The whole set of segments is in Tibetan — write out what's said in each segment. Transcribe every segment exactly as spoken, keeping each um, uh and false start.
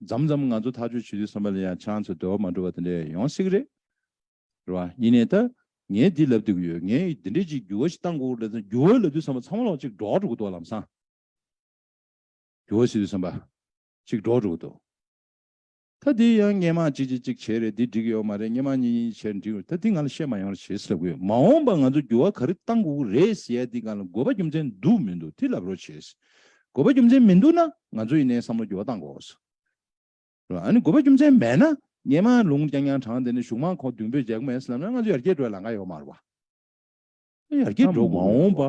མཚམས་མཚམས་ང་ཚོ་ཐག་གཅོད་བྱེད་དུས་ཙམ་པ་ལ་ཡང་ཁྱེད་རང་ཚོ་འདོད་པ་མ་འགྲུབ་པ་དེ་འདྲ་ཡོང་སྲིད་ཀྱི་རེད། རེད་བ། ཡིན་ནའི་ད་ངས་འདི་ལབ་བསྡད་ཀྱི་ཡོད། ངས་འདི་འདྲས་ཅིག་འགྱུར་བ་ཞིག་བཏང་དགོས་རེད་ཟེར། འགྱུར་བ་ལབ་དུས་ཙམ་པ་ཚང་མ་ལོག་ཅིག་འགྲོ་འགྲོ་གི་འདུག་ལམ་སང་། འགྱུར་བ་ཟེར་དུས་ཙམ་པ་ཅིག་འགྲོ་འགྲོ་གི་འདུག་ད་འདི་ཡང་སྔས་མ་ཅིག་ཅིག་ཅིག་བྱས་རེད། འདི་འགྲིག་ཡོད་མ་རེད། སྔས་མ་གཉིས་གཉིས་བྱས་འགྲིག་རེད། ད་འདི་ང་ལ་བཤད་མ་ཡོང་ར་བྱེད་ཟེར་ལབ་ཀྱི་ཡོད། མ་འོངས་པ་ང་ཚོ་འགྱུར་བ་ག་རེ་བཏང་དགོས་ཀྱི་རེད་ཟེར་ཡ་འདི་ང་ལ་དགོས་པ་རྒྱུ་མཚན་འདུག་མི་འདུག་དེ་ལབ་རོགས་བྱེད། དགོས་པ་རྒྱུ་མཚན་མི་འདུག་ན་ང་ཚོ་ཡིན་ནའི་བསམ་བློ་འགྱུར་བ་བཏང་དགོས། རེད་བ། ཨ་ནི་དགོས་པ་རྒྱུ་མཚན་མེད་ན་སྔས་མ་ལུང་རྐྱང་རྐྱང་དྲངས་དེ་ནི་གཞུག་མ་ཁོ་མདུན་སྤོས་རྒྱག་མེད་ཟེར་ལབ་ན་ང་ཚོ་ཡར་རྒྱས་འགྲོ་བའི་ལམ་ཁ་ཡོད་མ་རེད་བ། ཡར་རྒྱས་འགྲོ་མ་འོངས་པ་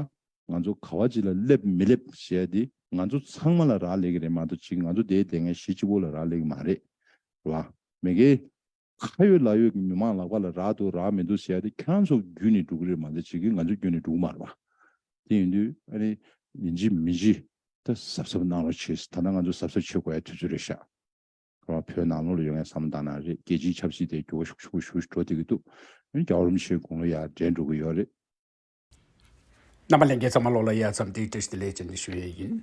ང་ཚོ་ག་བ་ཅིག་ལ་སླེབས་མི་སླེབས་ཞེས་དེ་ང་ཚོ་ཚང་མ་ལ་རག་ལས་ཀྱི་རེད་མ་གཏོགས་ཅིག་ང་ཚོ་དེའི་སྡེ་ངན་གཞི་གཅིག་པོ་ལ་རག་ལས་ཀྱི་མ་རེད། རེད་བ། མི་སྒེར་ཁ་ཡོད་ལག་ཡོད་ཀྱི་མི་མང་ལག་པ་ལ་རག་འདུག་རག་མི་འདུག་ཟེར་ཡ་དེ་ཁྱེད་རང་ཚོ་བརྒྱུད་ནས་འགྲོ་གི་རེད་མ་གཏོགས་ཅིག་གིས་ང་ཚོ་བརྒྱུད་ནས་འགྲོ་གི་མ་རེད་བ། དེ་ཡིན་དུས་ཨ་ནི་ཡིན་གཅིག་མིན་གཅིག་ད་གཟབ་གཟབ་གནང་རོགས་བྱེད། ད་ལྟ་ང་ཚོ་གཟབ་གཟབ་བྱེད་དགོས་ཡ་དུས་ཚོད་རེད་ཤག་བོད་ནང་ལོགས་ལ་ཡོད་མཁན་བསམ་བློ་བཏང་ན་རེད། རྒྱལ་སྤྱིའི་ཆབ་སྲིད་དེ་འགྱུར་བ་ཤུགས་ཆེན་པོ་ཞེ་པོ་ཞིག་འགྲོ་བསྡད་ཀྱི་འདུག་རྒྱལ་བ་རིན་པོ་ཆེའི་དགུང་ལོ་ཡར་འགྲོ་འགྲོ་གི་ཡོད་རེད། རྣམ་པ་ལྷན་རྒྱས་ཚང་མ་ལོ་ལ་ཡ་མཚམས་འདིའི་བཀྲ་ཤིས་བདེ་ལེགས་བཅར་འདྲི་ཞུ་ཡས་ཡིན།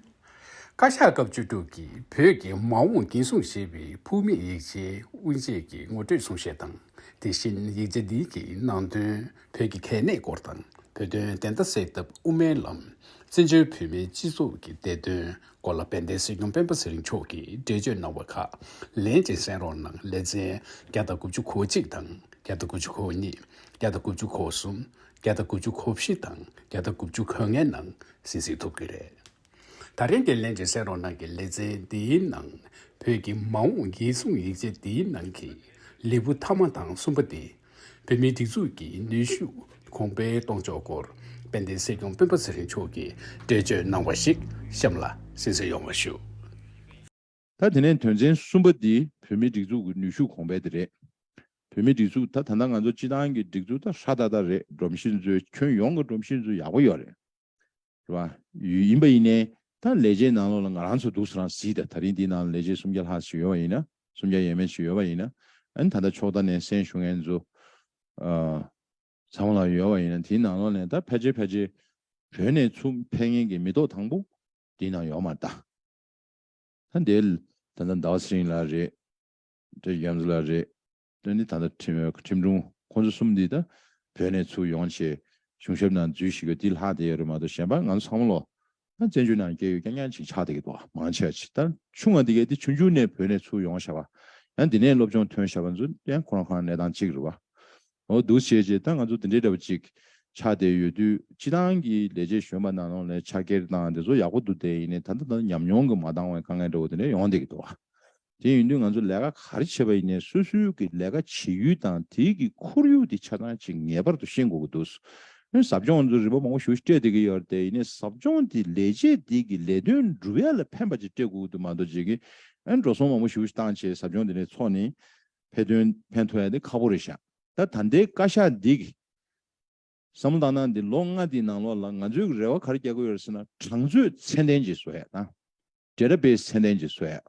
བཀའ་ཤག་སྐབས་བཅུ་དྲུག་གིས་བོད་ཀྱི་མ་འོངས་འགན་སྲུང་ཞེས་པའི་ཕུགས་དམིགས་ཡིག་ཆའི་དབུ་འབྱེད་ཀྱི་ངོ་སྤྲོད་གསུང་བཤད་དང་། དེ་བཞིན་ཡིག་ཆ་འདིའི་ནང་དོན་བོད་ཀྱི་གལ་གནད་སྐོར་དང་། བོད་དོན་བདེན་མཐའ་གསལ་ཐབས་དབུ་མའི་ལམ། བཙན་བྱོལ་བོད་མིའི་སྤྱི་ཚོགས་ཀྱི་བདེ་དོན་སྐོར་ལ་དཔལ་ལྡན་སྲིད་སྐྱོང་སྤེན་པ་ཚེ་རིང་མཆོག་གིས་འགྲེལ་བརྗོད་གནང་བ་ཁག་ལན་གཅིག་གསན་རོགས་གནང་། ལེ་ཚན་བརྒྱ་དང་དགུ་བཅུ་གོ་གཅིག་དང་། བརྒྱ་དང་དགུ་བཅུ་གོ་གཉིས། བརྒྱ་དང་དགུ་བཅུ་གོ་གསུམ། བརྒྱ་དང་དགུ་བཅུ་གོ་བཞི་དང་བརྒྱ་དང་དགུ་བཅུ་གོ་ལྔའི་ནང་གསན་གཟིགས་ཐུབ་ཀྱི་རེད། ད་རིང་གི་ལན་གཅིག་གསན་རོགས་གནང་གི་ལེ་ཚན་འདིའི་ནང་བོད་ཀྱི་མ་འོངས་འགན་སྲུང་ཡིག་ཆ་འདིའི་ནང་གི་ལེའུ་མཐའ་མ་དང་གསུམ་པ་དེ། བོད་མིའི་སྒྲིག་འཛུགས་ཀྱི་ནུས་ཤུགས་གོང་འཕེལ་གཏོང་ཕྱོགས་སྐོར་དཔལ་ལྡན་སྲིད་སྐྱོང་སྤེན་པ་ཚེ་རིང་མཆོག་གིས་འགྲེལ་བརྗོད་གནང་བ་ཞིག་གཤམ་ལ་གསན་གཟིགས་ཡོང་བ་ཞུ། ད་དེ་ནས་དོན་ཚན་གསུམ་པ་འདི་བོད་མིའི་སྒྲིག་འཛུགས་ཀྱི་ནུས་ཤུགས་གོང་འཕེལ་དེ་རེད། བོད་མིའི་སྒྲིག་འཛུགས་ད་ད་ལྟ་ང་ཚོ་སྤྱི་བཏང་གི་སྒྲིག་འཛུགས་ད་ཧྲ་ཏག་ཏག་རེད། སྒྲོམ་གཞི་མཛོད་ཁྱོན་ཡོངས་ཀྱི་སྒྲོམ་གཞི་མཛོད་ཡག་པོ་ཡོད་རེད། རེད་བ། ཡིན་པ་ཡིན་ནའི་ད་ལས་བྱེད་ནང་ལོགས་ལ་ང་རང་ཚོ་འདུག་སེ་རང་གཟིགས། ད་ད་རིང་འདི་ནང་ལ་ལས་བྱེད་སུམ་བརྒྱ་ལྷག་ཞིག་ཡོད་པ་ཡིན་ན། སུམ་བརྒྱ་ཡས་མས་ཞིག་ཡོད་པ་ཡིན་ན། ཨ་ནི་ད་ལྟ་ཕྱོགས་མཐའ་ནས་གསན་ཞུ་མཁན་ཚོ། ཨ། ཚང་མ་ལ་ཡོད་པ་ཡིན་ན་དེའི་ནང་ལོགས་ནས་ད་ཕལ་ཆེར་ཕལ་ཆེར་བོད་ནས་ཚུར་ཕེབས་མཁན་གྱི་མི་ཐོག་དང་པོ་དེའི་ནང་ཡོད་མ་རེད་ད། ད་འདིར་ད་ལྟ་ཟླ་བ་ཚེ་རིང་ལགས་རེད། བཀྲ་ཤིས་རྒྱ་མཚོ་ལགས་རེད། ད་ནི་ད་ལྟ་ཁྲིམས་ཁྲིམས་དྲུང་ཁོང་ཚོ་གསུམ་འདི་ད་བོད་ནས་ཚུར་ཡོང་བྱས་གཞུང་ཞབས་ནང་འཛུལ་ཞིག་ཡོད། འདི་ལྷག་བསྡད་ཡོད་རེད་མ་གཏོགས་གཞན་པ་ང་ཚོ་ཚང་མ་ལོ་ད་བཙན་བྱོལ་ནང་སྐྱེས་ཡོད་རྐྱང་རྐྱང་ཅིག་ཆགས་བསྡད་ཀྱི་འདུག་མང་ཆེ་བ་ཅིག་ད་ཆུང་བ་འདི་གས་འདི་ཆུང་ཆུང་ནས་བོད་ནས་ཚུར་ཡོང་བཞག་པ། ཡང་འདི་ནས་སློབ་སྦྱོང་ཐོན་བཞག་པ་ཚོ་ཡང་ཁོ་རང་ཁོ་རང་གནས་སྟངས་གཅིག་རེད་བ། འོ་འདུག་བྱས་རྗེས་ད་ང་ཚོ་འདི་འདྲའི་འདྲ་བ་ཅིག་ཆགས་བསྡད་ཡོད་དུས་སྤྱི་བཏང་གི་ལས་བྱེད་གཞོན་པ་ནང་ལོགས་ལ་ཕྱག་འཁྱེར་བཏང་དེ་ཚོ་ཡག་པོ་འདུག་དེ་ཡིན་ནའི་ད་ལྟ་ད་ཉམས་མྱོང་གི་མ་འདང་བའི་དཀའ་ངལ་འདྲ་བོ་དེ་འདྲ་ཡོང་བསྡད་ཀྱི་འདུག་བ། དེ་ཡིན་དུས་ང་ཚོ་ལས་ཀ་ག་རེ་བྱེད་པ་ཡིན་ནའི་སོ་སོའི་གི་ལས་ཀ་བྱེད་ཡུལ་དང་དེའི་གི་ཁོར་ཡུག་དེ་ཆ་ཚང་ཅིག་ངེས་པར་དུ་ཤེས་དགོས་ཀྱི་འདུག་ཨ་ནི་ཟབ་སྦྱོང་ཚོ་རིམ་པ་མང་པོ་ཞིག་སྤྲད་བསྡད་ཀྱི་ཡོད་རེད་དེ། ཡིན་ནའི་ཟབ་སྦྱོང་དེ་ལས་བྱེད་དེ་གི་ལས་དོན་སྒྲུབ་ཡ་ལ་ཕན་པ་ཅིག་སྤྲད་དགོས་ཀྱི་འདུག་མ་གཏོགས་ཅིག་གི་ཨ་ནི་འགྲོ་སོང་མང་པོ་ཞིག་བཏང་བྱས་ཟབ་སྦྱོང་དེ་འདྲ་ཚོགས་ནས་ཕན་ཐོན་ཕན་ཐོགས་ཡ་དེ་ཁག་པོ་རེད་ཤག་ད་ད་ལྟའི་བཀའ་ཤག་འདི་གི་བསམ་བློ་བཏང་སྟངས་འདི་ལོ་ལྔ་འདིའི་ནང་ལོགས་ལ་ང་ཚོའི་རེ་བ་ག་རེ་རྒྱག་གི་ཡོད་རེད་ཟེར་ན། གྲངས་མཛོད་ཚད་ལྡན་ཅིག་བཟོ་ཡ་དང་། ཌེ་ཊ་བེ་སི་ཚད་ལྡན་ཅིག་བཟོ་ཡ།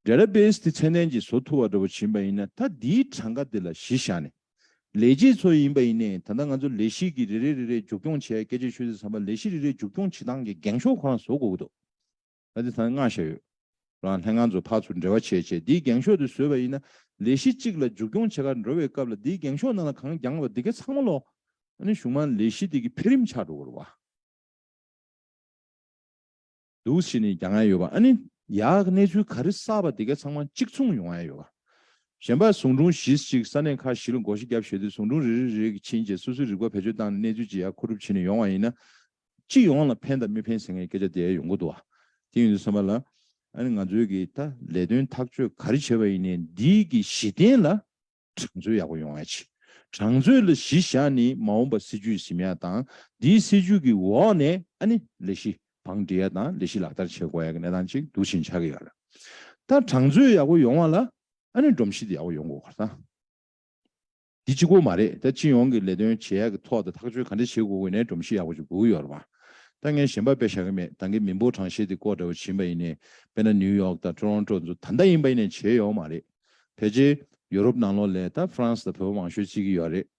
ཌེ་ཊ་བེ་སི་དེ་ཚད་ལྡན་ཅིག་བཟོ་ཐུབ་པ་འདྲ་པོ་ཕྱིན་པ་ཡིན་ན། ད་འདིའི་གྲངས་ཀ་འདི་ལ་གཞི་བཞག་ནས། ལས་བྱེད་ཚོ་ཡིན་པ་ཡིན་ནའི་ད་ལྟ་ང་ཚོ་ལས་གཞི་གི་རེ་རེ་རེ་རེ་མཇུག་སྐྱོང་བྱེད་ཡ། སྐད་ཆ་ཤོད་དུས་ཙམ་པ་ལས་གཞི་རེ་རེ་མཇུག་སྐྱོང་བྱེད་སྟངས་ཀྱི་འགེངས་ཤོག་ཁོ་རང་བཟོ་དགོས་ཀྱི་འདུག་ད་འདི་ད་མངགས་བཞག་ཡོད། རང་ལྷན་ཁང་ཚོ་ཕར་ཚུར་འབྲེལ་བ་བྱས་བྱས་འདིའི་འགེངས་ཤོག་དེ་བཟོས་པ་ཡིན་ན། ལས་གཞི་གཅིག་ལ་མཇུག་སྐྱོང་བྱེད་གར་འགྲོ་བའི་སྐབས་ལ་འདིའི་འགེངས་ཤོག་ནང་ལ་གང་རྒྱག་པ་འདི་ག་ཚང་མ་ལོ། ཨ་ནི་གཞུག་མ་ལས་གཞི་འདི་གི་འཕེལ་རིམ་ཆགས་འགྲོ་གི་རེད་བ། འདུག་བྱས་ནས་རྒྱག་ཡ་ཡོད་པ། ཨ་ནི་ཡག་གནས་ཚུལ་ག་རེ་བསགས་པ་འདི་ག་ཚང་མ་གཅིག་མཚུངས་ཡོང་ཡ་ཡོད་པ། གཞན་པ་ཟུང་དྲུང་བཞི་གཅིག་ས་གནས་ཁག་བཞི་ལ་བགོ་བཤའ་བརྒྱབ་བྱས་དུས་ཟུང་དྲུང་རེ་རེ་རེ་གི་ཕྱིན་རྗེས་སོ་སོའི་རིག་པ་བེད་སྤྱོད་བཏང་ནས་གནས་ཚུལ་ཅིག་ཡར་མཁོ་སྒྲུབ་བྱས་ནས་ཡོང་བ་ཡིན་ན། སྤྱི་ཡོངས་ལ་ཕན་དང་མི་ཕན་ཟེར་མཁན་སྐད་ཆ་དེ་ཡོང་གི་འདུག་བ། དེ་ཡིན་དུས་ཙམ་པ་ལ། ཨ་ནི་ང་ཚོའི་གི་ད་ལས་དོན་ཐག་གཅོད་ག་རེ་བྱས་པ་ཡིན་ནའི་འདིའི་གི་གཞི་རྟེན་ལ་གྲངས་མཛོད་ཡག་པོ་ཡོང་ཡ་ཆེ། གྲངས་མཛོད་ལ་གཞི་བཞག་ནས་མ་འོངས་པ་སྲིད་ཇུས་ཟིན་ཡ་དང་། འདིའི་སྲིད་ཇུས་ཀྱི་འོག་ནས་ཨ་ནི་ལས་གཞི་བང་སྒྲིག་ཡ་དང་ལས་གཞི་ལག་བསྟར་བྱེད་དགོས་ཡ་གི་གནས་སྟངས་ཅིག་འདུག་བཞིན་ཆགས་ཀྱི་ཡོད་རེད། ད་གྲངས་མཛོད་ཡག་པོ་ཡོང་བ་ལ་ཨ་ནི་སྒྲོམ་གཞི་དེ་ཡག་པོ་ཡོང་དགོས་པ་རེད་ད། འདི་གཅིག་པོ་མ་རེད། ད་སྤྱི་ཡོངས་ཀྱི་ལས་དོན་བྱེད་ཡག་གི་ཐོག་ཏུ་ཐག་གཅོད་ག་འདྲ་བྱེད་དགོས་ཀྱི་ནའི་སྒྲོམ་གཞི་ཡག་པོ་ཅིག་དགོས་ཀྱི་ཡོད་རེད་བ། ད་ངས་གཞན་པ་དཔེ་བཞག་གི་མེད། ད་གིན་མི་འབོར་གྲངས་བཤེར་དེ་སྐོར་འདྲ་བོ་ཕྱིན་པ་ཡིན་ནའི། དཔེར་ན་ནིའུ་ཡོག་དང་ཊོ་རོན་ཊོ་ཚོ་ད་ལྟ་ཡིན་པ་ཡིན་ནའི་བྱས་ཡོད་མ་རེད། ཕལ་ཆེར་ཡུ་རོབ་ནང་ལོགས་ལ་ད་ཧྥ་རན་སི་དང་བོད་པ་མང་ཤོས་བརྩི་གི་ཡོད་རེད། རེད་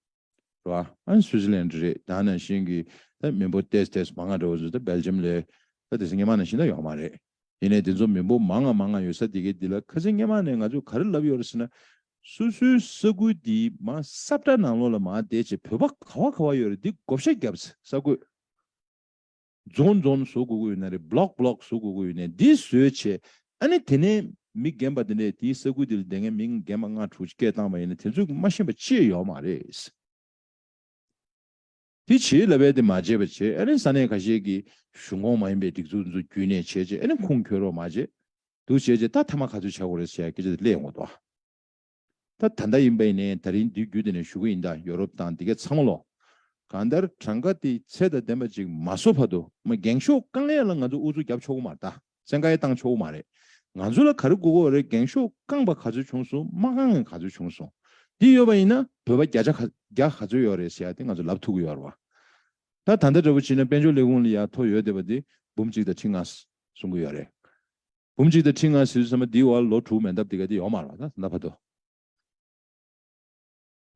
བ། ཨ་ནི་སུའི་ཙི་ལན་ཌི་རེད། ད་ནང་བཞིན་གྱི་ད་མི་འབོར་ཏོག་ཙམ་ཏོག་ཙམ་མང་ང་འདྲ་བོ་ཚོ་ད་སྦེལ་ཇམ་ལ། ད་དེ་ཚོ་སྔོན་མ་ནང་བཞིན་ད་ཡོད་མ་རེད། ཡིན་ནའི་དེ་ཚོ་མི་འབོར་མང་ང་མང་ང་ཡོད་ས་དེ་གའི་འདི་ལ་ཁ་སང་སྔོན་མ་ནས་ང་ཚོས་ག་རེ་ལབ་ཡོད་རེད་ཟེར་ན། སོ་སོའི་ས་ཁུལ་འདི་མར་ས་བཀྲ་ནང་ལོགས་ལ་མར་བསྡད་བྱས་བོད་པ་ག་བ་ག་བ་ཡོད་རེད་འདི་བགོ་བཤའ་བརྒྱབ། ས་ཁུལ་རྫོང་རྫོང་བཟོ་དགོས་ཀྱི་ཡོད་ན་རེད། བྷ་ལོག་བྷ་ལོག་བཟོ་དགོས་ཀྱི་ཡོད་ན་འདི་བཟོས་བྱས། ཨ་ནི་དེ་ནས་མི་རྒན་པ་དེ་འདྲས་དེའི་ས་ཁུལ་འདི་ལ་བསྡད་མཁན་མི་རྒན་པ་ལྔ་དྲུག་སྐད་བཏང་བ་ཡིན་ན་དེ་ཚོས་མ་ཤེས་པ་ཅི་ཡང་ཡོད་མ་རེད། དེ་བྱེད་ལབ་པས་དེ་མ་བྱས་པ་བྱས། ཨ་ནི་ས་གནས་ཁ་ཤས་ཀྱི་གཞུང་ཁོངས་མ་ཡིན་པའི་སྒྲིག་འཛུགས་ཚོ་བརྒྱུད་ནས་བྱས་བྱས། ཨ་ནི་ཁུངས་འཁྱོལ་རོགས་མ་བྱས། འདུག་བྱས་བྱས་ད་ཐ་མ་ག་ཚོད་བྱ་དགོས་རེད་ཟེར་ཡ་སྐད་ཆ་དེ་སླེབས་ཡོང་གི་འདུག་ད་ད་ལྟ་ཡིན་པ་ཡིན་ནའི་ད་རིང་འདི་བརྒྱུད་དེ་ནས་ཞུ་གི་ཡིན། ད་ཡོ་རོབ་དང་འདི་ག་ཚང་མ་ལོ། གང་ལྟར་གྲངས་ཀ་དེ་ཚད་དང་ལྡན་པ་ཅིག་མ་བཟོ་བར་དུ་མ་འགེངས་ཤོག་བཀང་ཡ་ལ་ང་ཚོ་ཨུ་ཚུགས་རྒྱབ་ཆོག་གི་མ་རེད། ད་བཙན་བཀའ་ཡ་བཏང་ཆོག་གི་མ་རེད། ང་ཚོ་ལ་ག་རེ་དགོས་ཀྱི་ཡོད་རེད། འགེངས་ཤོག་བཀང་པ་ག་ཚོད་བྱུང་སོང་། མ་བཀང་ཡ་ག་ཚོད་བྱུང་སོང་། འདི་ཡོད་པ་ཡིན་ན་བོད་པ་བརྒྱ་ཆ་ག་བརྒྱ་ག་ཚོད་ཡོད་རེད་ཟེར་ཡ་དེ་ང་ཚོ་ལབ་ཐུབ་ཀྱི་ཡོད་རེད་བ། ད་ད་ལྟ་འདྲ་པོ་བྱས་ན་དཔལ་འབྱོར་ལས་ཁུངས་ལ་ཡ་ཐོ་ཡོད་བསྡད་པ་དེ་འབུམ་གཅིག་དང་ཁྲི་ལྔ་གསུང་གི་ཡོད་རེད། འབུམ་གཅིག་དང་ཁྲི་ལྔ་ཟེར་དུས་ཙམ་པ་འདིའི་འོག་ལ་ལོ་དྲུག་མེད་སྟབས་དེ་ག་དེ་ཡོད་མ་རེད་བ། ད་ད་ལྟ་བར་དུ།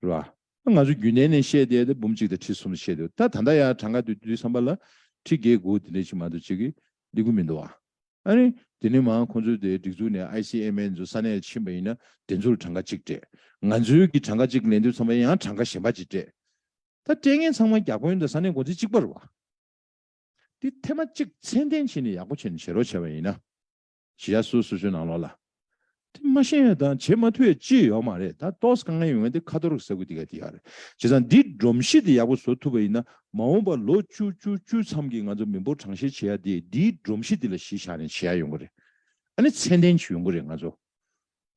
རེད་བ། ང་ཚོ་རྒྱུན་ལྡན་ནས་བཤད་བསྡད་དེ་འབུམ་གཅིག་དང་ཁྲི་གསུམ་བཤད་འདུག་ད་ད་ལྟ་ཡང་གྲངས་ཀ་དུས་དུས་ཙམ་པ་ལ་ཁྲི་བརྒྱད་དགུ་དེ་འདྲ་ཞིག་མ་གཏོགས་ཅིག་གི་སླེབས་ཀྱི་མི་འདུག་བ། ཨ་ནི་དེ་ནས་མར་ཁོང་ཚོས་དེ་སྒྲིག་འཛུགས་ནས་ཨའི་སི་ཨེམ་ཨེ་ཚོ་ས་གནས་ལ་ཕྱིན་པ་ཡིན་ན་དེ་ཚོར་གྲངས་ཀ་གཅིག་སྤྲད། ང་ཚོའི་གི་གྲངས་ཀ་གཅིག་ལེན་དུས་ཙམ་པ་ཡང་གྲངས་ཀ་གཞན་པ་གཅིག་སྤྲད། ད་སྤྲད་མཁན་ཚང་མ་བརྒྱ་དཔོན་དང་ས་གནས་འགོ་འཛིན་གཅིག་པ་རེད་བ། འདི་ཐེངས་མ་གཅིག་ཚད་ལྡན་བྱས་ནས་ཡག་པོ་བྱས་ནས་བྱེད་རོགས་བྱས་པ་ཡིན་ན། གཞི་བཞག་སོ་སོ་སོའི་ནང་ལོགས་ལ། དེ་མ་ཤེས་ཡ་དང་བྱེད་མ་ཐུབ་ཡ་ཅི་ཡོད་མ་རེད། ད་ཏོག་ཙམ་དཀའ་ངལ་ཡོང་ཡ་དེ་ཁ་ཐོར་གྱི་ས་ཁུལ་འདི་ག་དེ་ཡག་རེད། བྱས་ཙང་འདི་སྒྲོམ་གཞི་དེ་ཡག་པོ་བཟོ་ཐུབ་པ་ཡིན་ན་མ་འོངས་པ་ལོ་བཅུ་བཅུ་བཅུ་ཙམ་གྱི་ང་ཚོ་མི་འབོར་གྲངས་བཤེར་བྱེད་ཡ་དེ་འདིའི་སྒྲོམ་གཞི་འདི་ལ་གཞི་བཞག་ནས་བྱེད་ཡ་ཡོང་གི་རེད། ཨ་ནི་ཚད་ལྡན་ཅིག་ཡོང་གི་རེད་ང་ཚོ།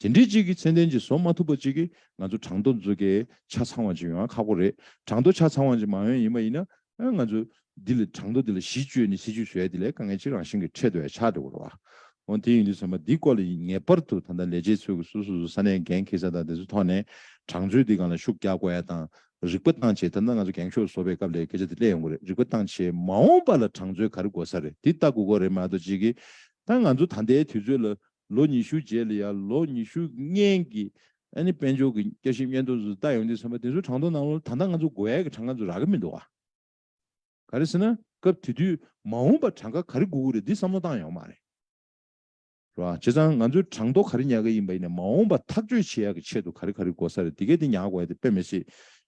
དེ་འདྲའི་ཅིག་གི་ཚད་ལྡན་ཅིག་བཟོ་མ་ཐུབ་པ་ཅིག་གིས་ང་ཚོ་གྲངས་ཐོ་ཚོ་གི་ཆ་ཚང་བ་ཅིག་ཡོང་ཡ་ཁག་པོ་རེད། གྲངས་ཐོ་ཆ་ཚང་བ་ཅིག་མ་ཡོང་ཡིན་པ་ཡིན་ན་ཨ་ང་ཚོ་འདི་ལ་གྲངས་ཐོ་འདི་ལ་གཞི་བཅོལ་ནས་སྲིད་ཇུས་བཟོ་ཡ་འདི་ལས་དཀའ་ངལ་ཅིག་རང་བཞིན་གྱིས་འཕྲད་འགྲོ་ཡ་ཆགས་འགྲོ་གི་རེད་བ། འོ་དེ་ཡིན་དུས་ཙམ་པ་འདི་སྐོར་ལ་ངེས་པར་དུ་ད་ལྟ་ལས་བྱེད་ཚོས་ཀྱི་སོ་སོ་སོ་ས་གནས་འགན་འཁྱེར་ས་དང་དེ་ཚོའི་ཐོག་ནས་གྲངས་མཛོད་འདི་སྒང་ལ་ཤུགས་རྒྱག་དགོས་ཡ་དང་རིག་པ་བཏང་བྱས། ད་ལྟ་ང་ཚོ་འགེངས་ཤོག་བཟོ་བའི་སྐབས་ལ་སྐད་ཆ་དེ་སླེབས་ཡོང་གི་རེད། རིག་པ་བཏང་བྱས་མ་འོངས་པ་ལ་གྲངས་མཛོད་ག་རེ་དགོས་ས་རེད་འདི་ལྟ་དགོས་ཀྱི་རེད་མ་གཏོགས་ཅིག་གིས། ད་ང་ཚོ་ད་ལྟའི་དུས་ཚོད་ལ་ལོ་ཉི་ཤུ་རྗེས་ལ་ཡ་ལོ་ཉི་ཤུ་སྔོན་གྱི་ཨ་ནི་དཔལ་འབྱོར་གྱི་བསྐྱར་ཞིབ་སྙན་ཐོ་ཚོ་ལྟ་ཡོང་དུས་ཙམ་པ་དེ་ཚོའི་གྲངས་ཐོ་ནང་ལོགས་ལ་ད་ལྟ་ང་ཚོ་དགོས་ཡ་གི་གྲངས་ཀ་ཚོ་རག་གི་མི་འདུག་བ། ག་རེ་ཟེར་ན་སྐབས་དེ་དུས་མ་འོངས་པ་གྲངས་ཀ་ག་རེ་དགོས་ཀྱི་རེད་འདི་བསམ་བློ་བཏང་ཡོང་མ་རེད། རེད་བ། བྱས་ཙང་ང་ཚོས་གྲངས་ཐོ་ག་རེ་ཉར་གི་ཡིན་པ་ཡིན་ན་མ་འོངས་པ་ཐག་གཅོད་བྱེད་ཡག་གི་ཆེད་དུ་ག་རེ་ག་རེ་དགོས་ས་རེད། འདི་གས་དེ་ཉར་དགོས་ཡ་དེ་དཔེ་མི་སྲིད་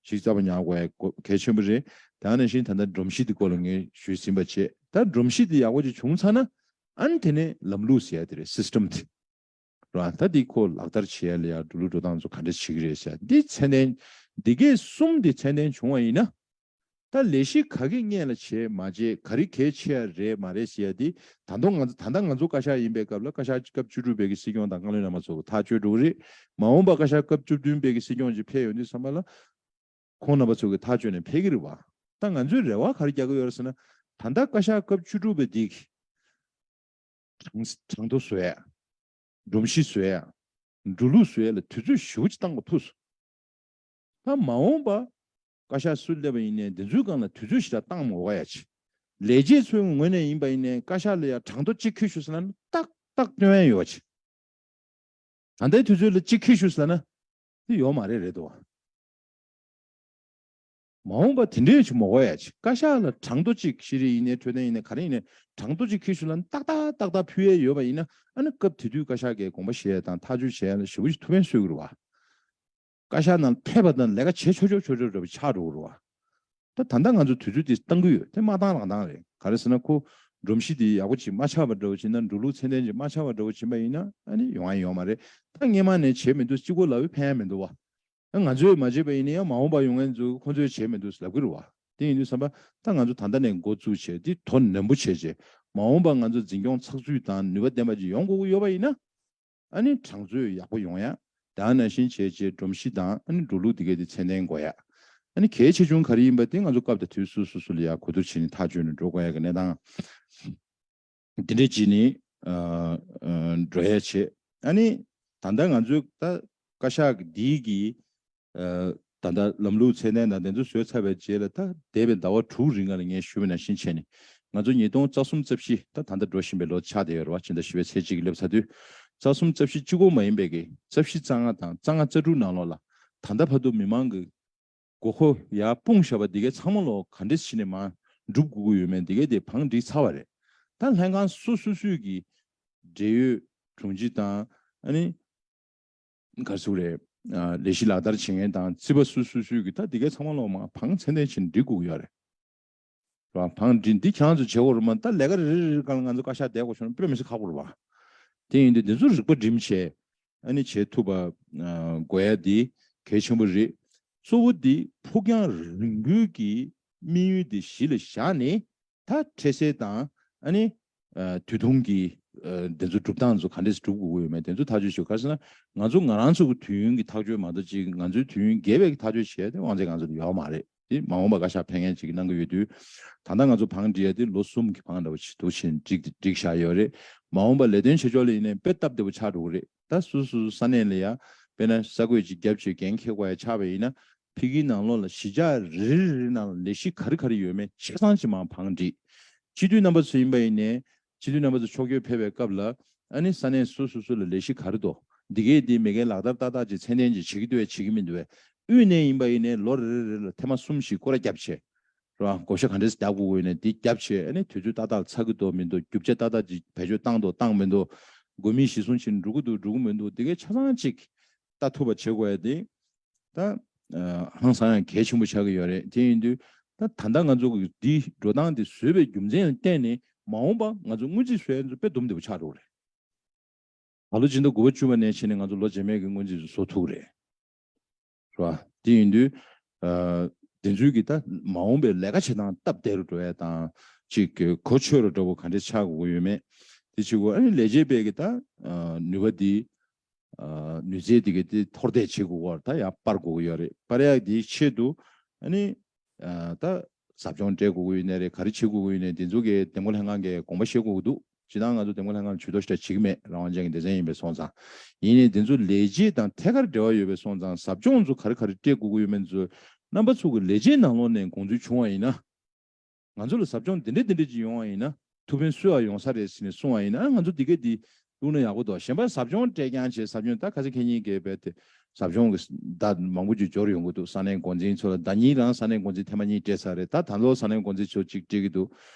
ཞིག་རྩ་བ་ཉར་དགོས་ཡ་གལ་ཆེན་པོ་རེད། དེ་ནང་བཞིན་ད་ལྟ་སྒྲོམ་གཞི་དེ་སྐོར་ལ་ངས་ཞུས་ཟིན་པ་བྱས། ད་སྒྲོམ་གཞི་དེ་ཡག་པོ་ཅིག་བྱུང་ཚར་ན་ཨ་ནི་དེ་ནས་ལམ་ལུགས་ཟེར་ཡ་དེ་རེད། སིས་ཊམ་དེ་རེད་བ། ད་འདི་ཁོ་ལག་བསྟར་བྱེད་ཡ་ལ་ཡ་འགྲོ་ལུགས་འགྲོ་སྟངས་ཚོ་ག་འདྲ་བྱེད་ཀྱི་རེད་ཟེར་ཡ་འདི་ཚད་ལྡན། འདི་གས་གསུམ་དེ་ཚད་ལྡན་བྱུང་བ་ཡིན་ན། ད་ལས་གཞི་ག་གི་སྔོན་ལ་བྱས་མ་བྱས་ག་རེ་གལ་ཆེ་ཡ་རེད་མ་རེད་ཟེར་ཡ་དེ་ད་དུང་ང་ཚོ་ད་ལྟ་ང་ཚོ་བཀའ་ཤག་ཡིན་པའི་སྐབས་ལ་བཀའ་ཤག་སྐབས་བཅུ་དྲུག་པའི་གི་སྲིད་སྐྱོང་དང་བཀའ་བློན་རྣམ་པ་ཚོ་གི་ཐག་གཅོད་འགྲོ་གི་རེད། མ་འོངས་པ་བཀའ་ཤག་སྐབས་བཅུ་བདུན་པའི་གི་སྲིད་སྐྱོང་ཅིག་ཕེབས་ཡོང་དུས་ཙམ་པ་ལ་ཁོང་རྣམ་པ་ཚོ་གི་ཐག་གཅོད་ནས་ཕེབས་ཀྱི་རེད་བ། ད་ང་ཚོས་རེ་བ་ག་རེ་རྒྱག་གི་ཡོད་རེད་ཟེར་ན། ད་ལྟ་བཀའ་ཤག་སྐབས་བཅུ་དྲུག་པའི་དེ་གི་གྲངས་གྲངས་ཐོ་བཟོ་ཡ། སྒྲོམ་གཞི་བཟོ་ཡ། འགྲོ་ལུགས་བཟོ་ཡ་ལ་དུས་ཚོད་ཞེ་པོ་ཅིག་བཏང་དགོས་ཐུག་སོང་། ད་མ་འོངས་པ་བཀའ་ཤག་སུ་སླེབས་པ་ཡིན་ནའི་འདི་ཚོའི་སྒང་ལ་དུས་ཚོད་ཞེ་དྲག་བཏང་མ་དགོས་ཡ་ཅིག་ལས་བྱེད་ཚོའི་ངོས་ནས་ཡིན་པ་ཡིན་ནའི་བཀའ་ཤག་ལ་ཡ་གྲངས་ཐོ་གཅིག་འཁྱེར་ཤོག་ཟེར་ན་ནི་ཏག་ཏག་སྟོན་ཡ་ཡོད་ཅིག་ད་ལྟའི་དུས་ཚོད་ལ་གཅིག་འཁྱེར་ཤོག་ཟེར་ན་དེ་ཡོད་མ་རེད། རེད་དོ། མ་འོངས་པ་དེ་འདྲའི་ཅིག་མ་དགོས་ཡ་ཅིག་བཀའ་ཤག་ལ་གྲངས་ཐོ་གཅིག་ཤེས་རིག་ཡིན་ནའི་འཕྲོད་བསྟེན་ཡིན་ནའི་ག་རེ་ཡིན་ནའི་གྲངས་ཐོ་གཅིག་འཁྱེར་ཤོག་ལ་ཏག་ཏག་ཏག་ཏག་ཕུལ་ཡ་ཡོད་པ་ཡིན་ན་ཨ་ནི་སྐབས་དེ་དུས་བཀའ་ཤག་གིས་དགོངས་པ་བཞེས་ཡ་དང་ཐག་གཅོད་བྱེད་ཡ་ལ་ཞེ་པོ་ཅིག་ཐུགས་ཕན་གསོས་ཀྱི་རེད་བ། བཀའ་ཤག་ནང་ཕེབས་པ་དང་ལས་ཀ་བྱེད་ཆོག་ཆོག་ཆོག་ཆོག་འདྲ་པོ་ཆགས་འགྲོ་གི་རེད་བ། ད་ད་ལྟ་ང་ཚོ་དུས་ཚོད་དེ་བཏང་གི་ཡོད། དེ་མ་བཏང་རང་བཏང་རེད། ག་རེ་ཟེར་ན་ཁོ་སྒྲོམ་གཞི་དེ་ཡག་པོ་ཅིག་མ་ཆགས་པ་འདྲ་པོ་བྱས་ན་འགྲོ་ལུགས་ཚད་ལྡན་ཅིག་མ་ཆགས་པ་འདྲ་པོ་བྱས་པ་ཡིན་ན་ཨ་ནི་ཡོང་ཡ་ཡོད་མ་རེད། ད་སྔོན་མ་ནས་བྱས་མི་འདུག་གཅིག་པོ་ལབ་ཕན་ཡ་མི་འདུག་བ། ང་ཚོས་མ་བྱས་པ་ཡིན་ན་ཡང་མ་འོངས་པ་ཡོང་མཁན་ཚོས་ཁོ་ཚོས་བྱས་མི་འདུག་ལབ་ཀྱི་རེད་བ། དེ་ཡིན་དུས་ཙམ་པ་ད་ང་ཚོ་ད་ལྟ་ནས་འགོ་བཙུགས་བྱས་འདི་དོ་ནན་པོ་བྱས་བྱས་མ་འོངས་པ་ང་ཚོ་འཛིན་སྐྱོང་ཚགས་ཚུད་དང་ནུས་པ་ལྡན་པ་ཅིག་ཡོང་དགོས་ཀྱི་ཡོད་པ་ཡིན་ན། ཨ་ནི་གྲངས་མཛོད་ཡག་པོ་ཡོང་ཡ། ད་ནང་བཞིན་བྱས་བྱས་སྒྲོམ་གཞི་དང་ཨ་ནི་འགྲོ་ལུགས་དེ་གས་དེ་ཚད་ལྡན་དགོས་ཡ། ཨ་ནི་གལ་ཆེ་ཆུང་ག་རེ་ཡིན་པ་དེ་ང་ཚོ་སྐབས་དང་དུས་སུ་སོ་སོ་ལ་ཡ་གོ་བསྡུར་བྱས་ནས་ཐག་གཅོད་ནས་འགྲོ་དགོས་ཡ་གི་གནས་སྟངས། འདི་འདྲས་བྱས་ནས་ཨ་ཨ་འགྲོ་ཡ་བྱས། ཨ་ནི་ད་ལྟ་ང་ཚོའི་ད་བཀའ་ཤག་འདིའི་གི་ཨ་ད་ལྟ་ལམ་ལུགས་ཚད་ལྡན་དང་དེ་ཚོ་བཟོས་ཚར་བའི་རྗེས་ལ་ད་འདས་པའི་ཟླ་བ་དྲུག་རིང་ལ་ངས་ཞུས་པ་ནང་བཞིན་བྱས་ནས་ང་ཚོ་ཉིས་སྟོང་རྩ་གསུམ་རྩ་བཞི་ད་ད་ལྟ་འགྲོ་བཞིན་པའི་ལོ་ཆགས་བསྡད་ཡོད་རེད་བ། ཕྱི་ཟླ་བཞི་པའི་ཚེས་གཅིག་གི་སླེབས་ཚར་དུས་རྩ་གསུམ་རྩ་བཞི་གཅིག་པོ་མ་ཡིན་པའི་གི་རྩ་བཞི་རྩ་ལྔ་དང་རྩ་ལྔ་རྩ་དྲུག་ནང་ལོགས་ལ་ད་ལྟ་བར་དུ་མི་མང་གི་དགོས་མཁོ་ཡར་སྤུངས་བཞག་པ་འདི་གའི་ཚང་མ་ལོ་ག་འདྲས་བྱས་ནས་མར་འགྲུབ་དགོས་ཀྱི་ཡོད་མེད་འདི་གའི་དེ་བང་བསྒྲིགས་ཚར་བ་རེད། ད་ལྷན་ཁང་སོ་སོ་སོས་ཀྱི་ འབྲེལ་ཡོད་དྲུང་ཆེ་དང་ཨ་ནི་ག་རེ་ཟེར་དགོས་རེད། ཨ་ལས་གཞི་ལག་བསྟར་བྱེད་མཁན་དང་རྩིས་པ་སུ་སུ་སུས་ཀྱི་ད་འདི་གའི་ཚང་མ་ལོག་མ་བང་ཚད་ལྡན་བྱས་ནས་སྒྲིག་དགོས་ཀྱི་ཡོད་རེད། རེད་བ། བང་སྒྲིག་འདི་ཁྱེད་རང་ཚོས་བྱེད་དགོས་རེད་མ། ད་ལས་ཀ་རེ་རེ་རེ་སྒང་ལ་ང་ཚོ་བཀའ་ཤག་བསྡད་དགོས་བྱུང་ན་དཔེ་མི་སྲིད་ཁག་པོ་རེད་བ། དེ་ཡིན་དུས་འདི་ཚོ་རིག་པ་སྒྲིམ་བྱས་ཨ་ནི་བྱེད་ཐུབ་པ་ཨ་དགོས་ཡ་འདི་གལ་ཆེན་པོ་རེད། གཙོ་བོ་འདི་ཕུགས་རྒྱང་རིང་པོའི་གི་དམིགས་ཡུལ་འདི་གཞི་ལ་བཞག་ནས། ད་འཕྲལ་སེལ་དང་ཨ་ནི་ཨ་དུས་ཐུང་གི་ཨ་འདི་ཚོ་སྒྲུབ་སྟངས་ཚོ་ག་འདྲས་སྒྲུབ་དགོས་ཀྱི་ཡོད་མེད་དེ་ཚོ་ཐག་གཅོད་བྱེད་དགོས། ག་རེ་ཟེར་ན་ང་ཚོ་ང་རང་ཚོ་གི་དུས་ཡུན་གྱི་ཐག་གཅོད་མ་གཏོགས་ཅིག་ང་ཚོའི་དུས་ཡུན་རྒྱས་པའི་ཐག་གཅོད་བྱེད་ཡ་དེ་དབང་ཚད་ང་ཚོ་ལ་ཡོད་མ་རེད། དེ་མ་འོངས་པ་བཀའ་ཤག་ཕེབས་མཁན་ཅིག་གནང་གི་ཡོད་དུས། ད་ལྟ་ང་ཚོ་བང་སྒྲིག་ཡ་དེ་ལོ་གསུམ་གྱི་བང་འདྲ་བོ་ཅིག་འདུག་བྱས་སྒྲིག་སྒྲིག་བཞག་ཡོད་རེད། མ་འོངས་པ་ལས་དོན་བྱེད་ཕྱོགས་ལ་ཡིན་ནའི་དཔེ་སྟབས་བདེ་པོ་ཆགས་འགྲོ་གི་རེད། ད་སོ་སོ་སོ་ས་གནས་ལ་ཡ་དཔེར་ན་ས་བགོས་ཅིག་བརྒྱབ་བྱས་འགན་འཁྱེར་དགོས་ཡ་ཆགས་པ་ཡིན་ན། ཕ་གིའི་ནང་ལོགས་ལ་གཞིས་ཆགས་རེ་རེ་རེ་ནང་ལ་ལས་གཞི་ག་རེ་ག་རེ་ཡོད་མེད་ཆ་ཚང་ཅིག་མར་བང་སྒྲིག་སྤྱི་འཐུས་རྣམ་པ་ཚོ་ཡིན་པ་ཡིན་ནའི་སྤྱི་འཐུས་རྣམ་པ་ཚོ་ཕྱོགས་བསྐྱོད་ཕེབས་པའི་སྐབས་ལ་ཨ་ནི་ས་གནས་སོ་སོ་སོ་ལ་ལས་གཞི་ག་རེ་འདུག་འདི་གས་འདི་མེད་མཁན་ལག་བསྟར་ཏག་ཏག་ཅིག་ཚད་ལྡན་ཅིག་བྱེད་ཀྱི་འདུག་བས་བྱེད་ཀྱི་མི་འདུག་བས། དབུས་ནས་ཡིན་པ་ཡིན་ནའི་ལོ་རེ་རེ་རེ་ལ་ཐེངས་མ་གསུམ་ཞིག་སྐོར་ར་བརྒྱབ་བྱས། རེད་བ། བགོ་བཤའ་ག་འདྲས་བརྒྱབ་དགོས་ཀྱི་ཡོད་ནའི་འདི་བརྒྱབ་བྱས། ཨ་ནི་དུས་ཚོད་ཏག་ཏག་ཚར་གྱི་འདུག་མི་འདུག་རྒྱུ་ཆ་ཏག་ཏག་ཅིག་བེད་སྤྱོད་བཏང་འདུག་བཏང་མི་འདུག་དགོས་མིན་གཞིར་བཟུང་བྱས་འགྲོ་གི་འདུག་འགྲོ་གི་མི་འདུག་འདི་གས་ཆ་ཚང་ཅིག་ལྟ་ཐུབ་པ་བྱེད་དགོས་ཡ་དེ་ད་ཨ་ཧང་སང་ཡང་གལ་ཆེན་པོ་ཆགས་ཀྱི་ཡོད་རེད། དེ་ཡིན་དུས་ད་ད་ལྟ་ང་ཚོ་གི་འདི་འགྲོ་སྟངས་འདི་བཟོས་པའི་རྒྱུ་མཚན་ལ་བརྟེན་ནས་མ་འོངས་པ་ང་ཚོ་སྔོན་རྩིས་བཟོ་ཡ་ཚོ་དཔེ་སྡུག་མ་འདི་པོ་ཆགས་འགྲོ་གི་རེད། ད་ལོ་སྤྱི་ཟླ་དགུ་པ་བཅུ་པ་ནས་བྱས་ནས་ང་ཚོ་ལོ་རྗེས་མའི་གི་སྔོན་རྩིས་བཟོ་ཐུབ་ཀྱི་རེད། རེད་བ། དེ་ཡིན་དུས་ཨ་དེ་ཚོའི་གི་ད་མ་འོངས་པའི་ལས་ཀ་བྱེད་སྟངས་སྟབས་བདེ་རུ་འགྲོ་ཡ་དང་ཅིག་གི་གོ་ཆོད་རུ་འགྲོ་བ་ག་འདྲས་ཆགས་དགོས་ཀྱི་ཡོད་མེད་དེ་བྱེད་དགོས། ཨ་ནི་ལས་བྱེད་པའི་གི་ད་ཨ་ནུས་པ་འདི་ཨ་ནུས་རྩལ་འདི་གི་དེ་མཐོར་འདེགས་བྱེད་དགོས་སྐོར་ད་ཡང་སྤར་དགོས་ཀྱི་ཡོད་རེད། སྤར་ཡག་འདིའི་ཆེད་དུ་ཨ་ནི་ཨ་ད་ཟབ་སྦྱོང་སྤྲད་དགོས་ཀྱི་ཡོད་ནའི་རེད། ག་རེ་བྱེད་དགོས་ཀྱི་ཡོད་ནའི་དེ་ཚོ་གི་འདེམས་བསྐོ་ལྷན་ཁང་གིས་དགོངས་པ་བཞེས་དགོས་ཀྱི་འདུག་སྤྱིར་བཏང་ང་ཚོ་འདེམས་བསྐོ་ལྷན་ཁང་ལ་ཇུས་གཏོགས་ཞེ་དྲག་བྱེད་ཀྱི་མེད། རང་དབང་ཅན་གྱི་སྡེ་ཚན་ཡིན་པས་སོང་ཙང་། ཡིན་ནའི་དེ་ཚོ་ལས་བྱེད་དང་ཐད་ཀར་འབྲེལ་བ་ཡོད་པས་སོང་ཙང་ཟབ་སྦྱོང་ཚོ་ག་རེ་ག་རེ་སྤྲད་དགོས་ཀྱི་ཡོད་མེད་ཚོ་རྣམ་པ་ཚོ་གི་ལས་བྱེད་ནང་ལོགས་ནས་དགོངས་ཚུལ་བྱུང་བ་ཡིན་ན། ང་ཚོ་ལ་ཟབ་སྦྱོང་འདི་འདྲ་འདི་འདྲ་ཅིག་ཡོང་བ་ཡིན་ན་ཐུགས་ཕན་གསོས་པ་ཡོང་ས་རེད་ཟེར་ནས་གསུངས་པ་ཡིན་ན་ང་ཚོ་འདི་ག་འདི་བླུགས་ན་ཡག་པོ་འདུག་གཞན་པ་ཟབ་སྦྱོང་སྤྲད་རྐྱང་བྱས། ཟབ་སྦྱོང་ད་ཁ་སང་ཁ་ཉིན་གྱི་རྦད་དེ་ཟབ་སྦྱོང་གི་ཟླ་མང་པོ་ཅིག་འབྱོར་ཡོང་གི་འདུག་ས་གནས་འགོ་འཛིན་ཚོ་ལ་ཟླ་གཉིས་རང་ས་གནས་འགོ་འཛིན་ཐེངས་མ་གཉིས་སྤྲད་ཚར་རེད། ད་ད་ལོ་ས་གནས་འགོ་འཛིན་ཚོ་གཅིག་སྤྲད་ཀྱི་འདུག་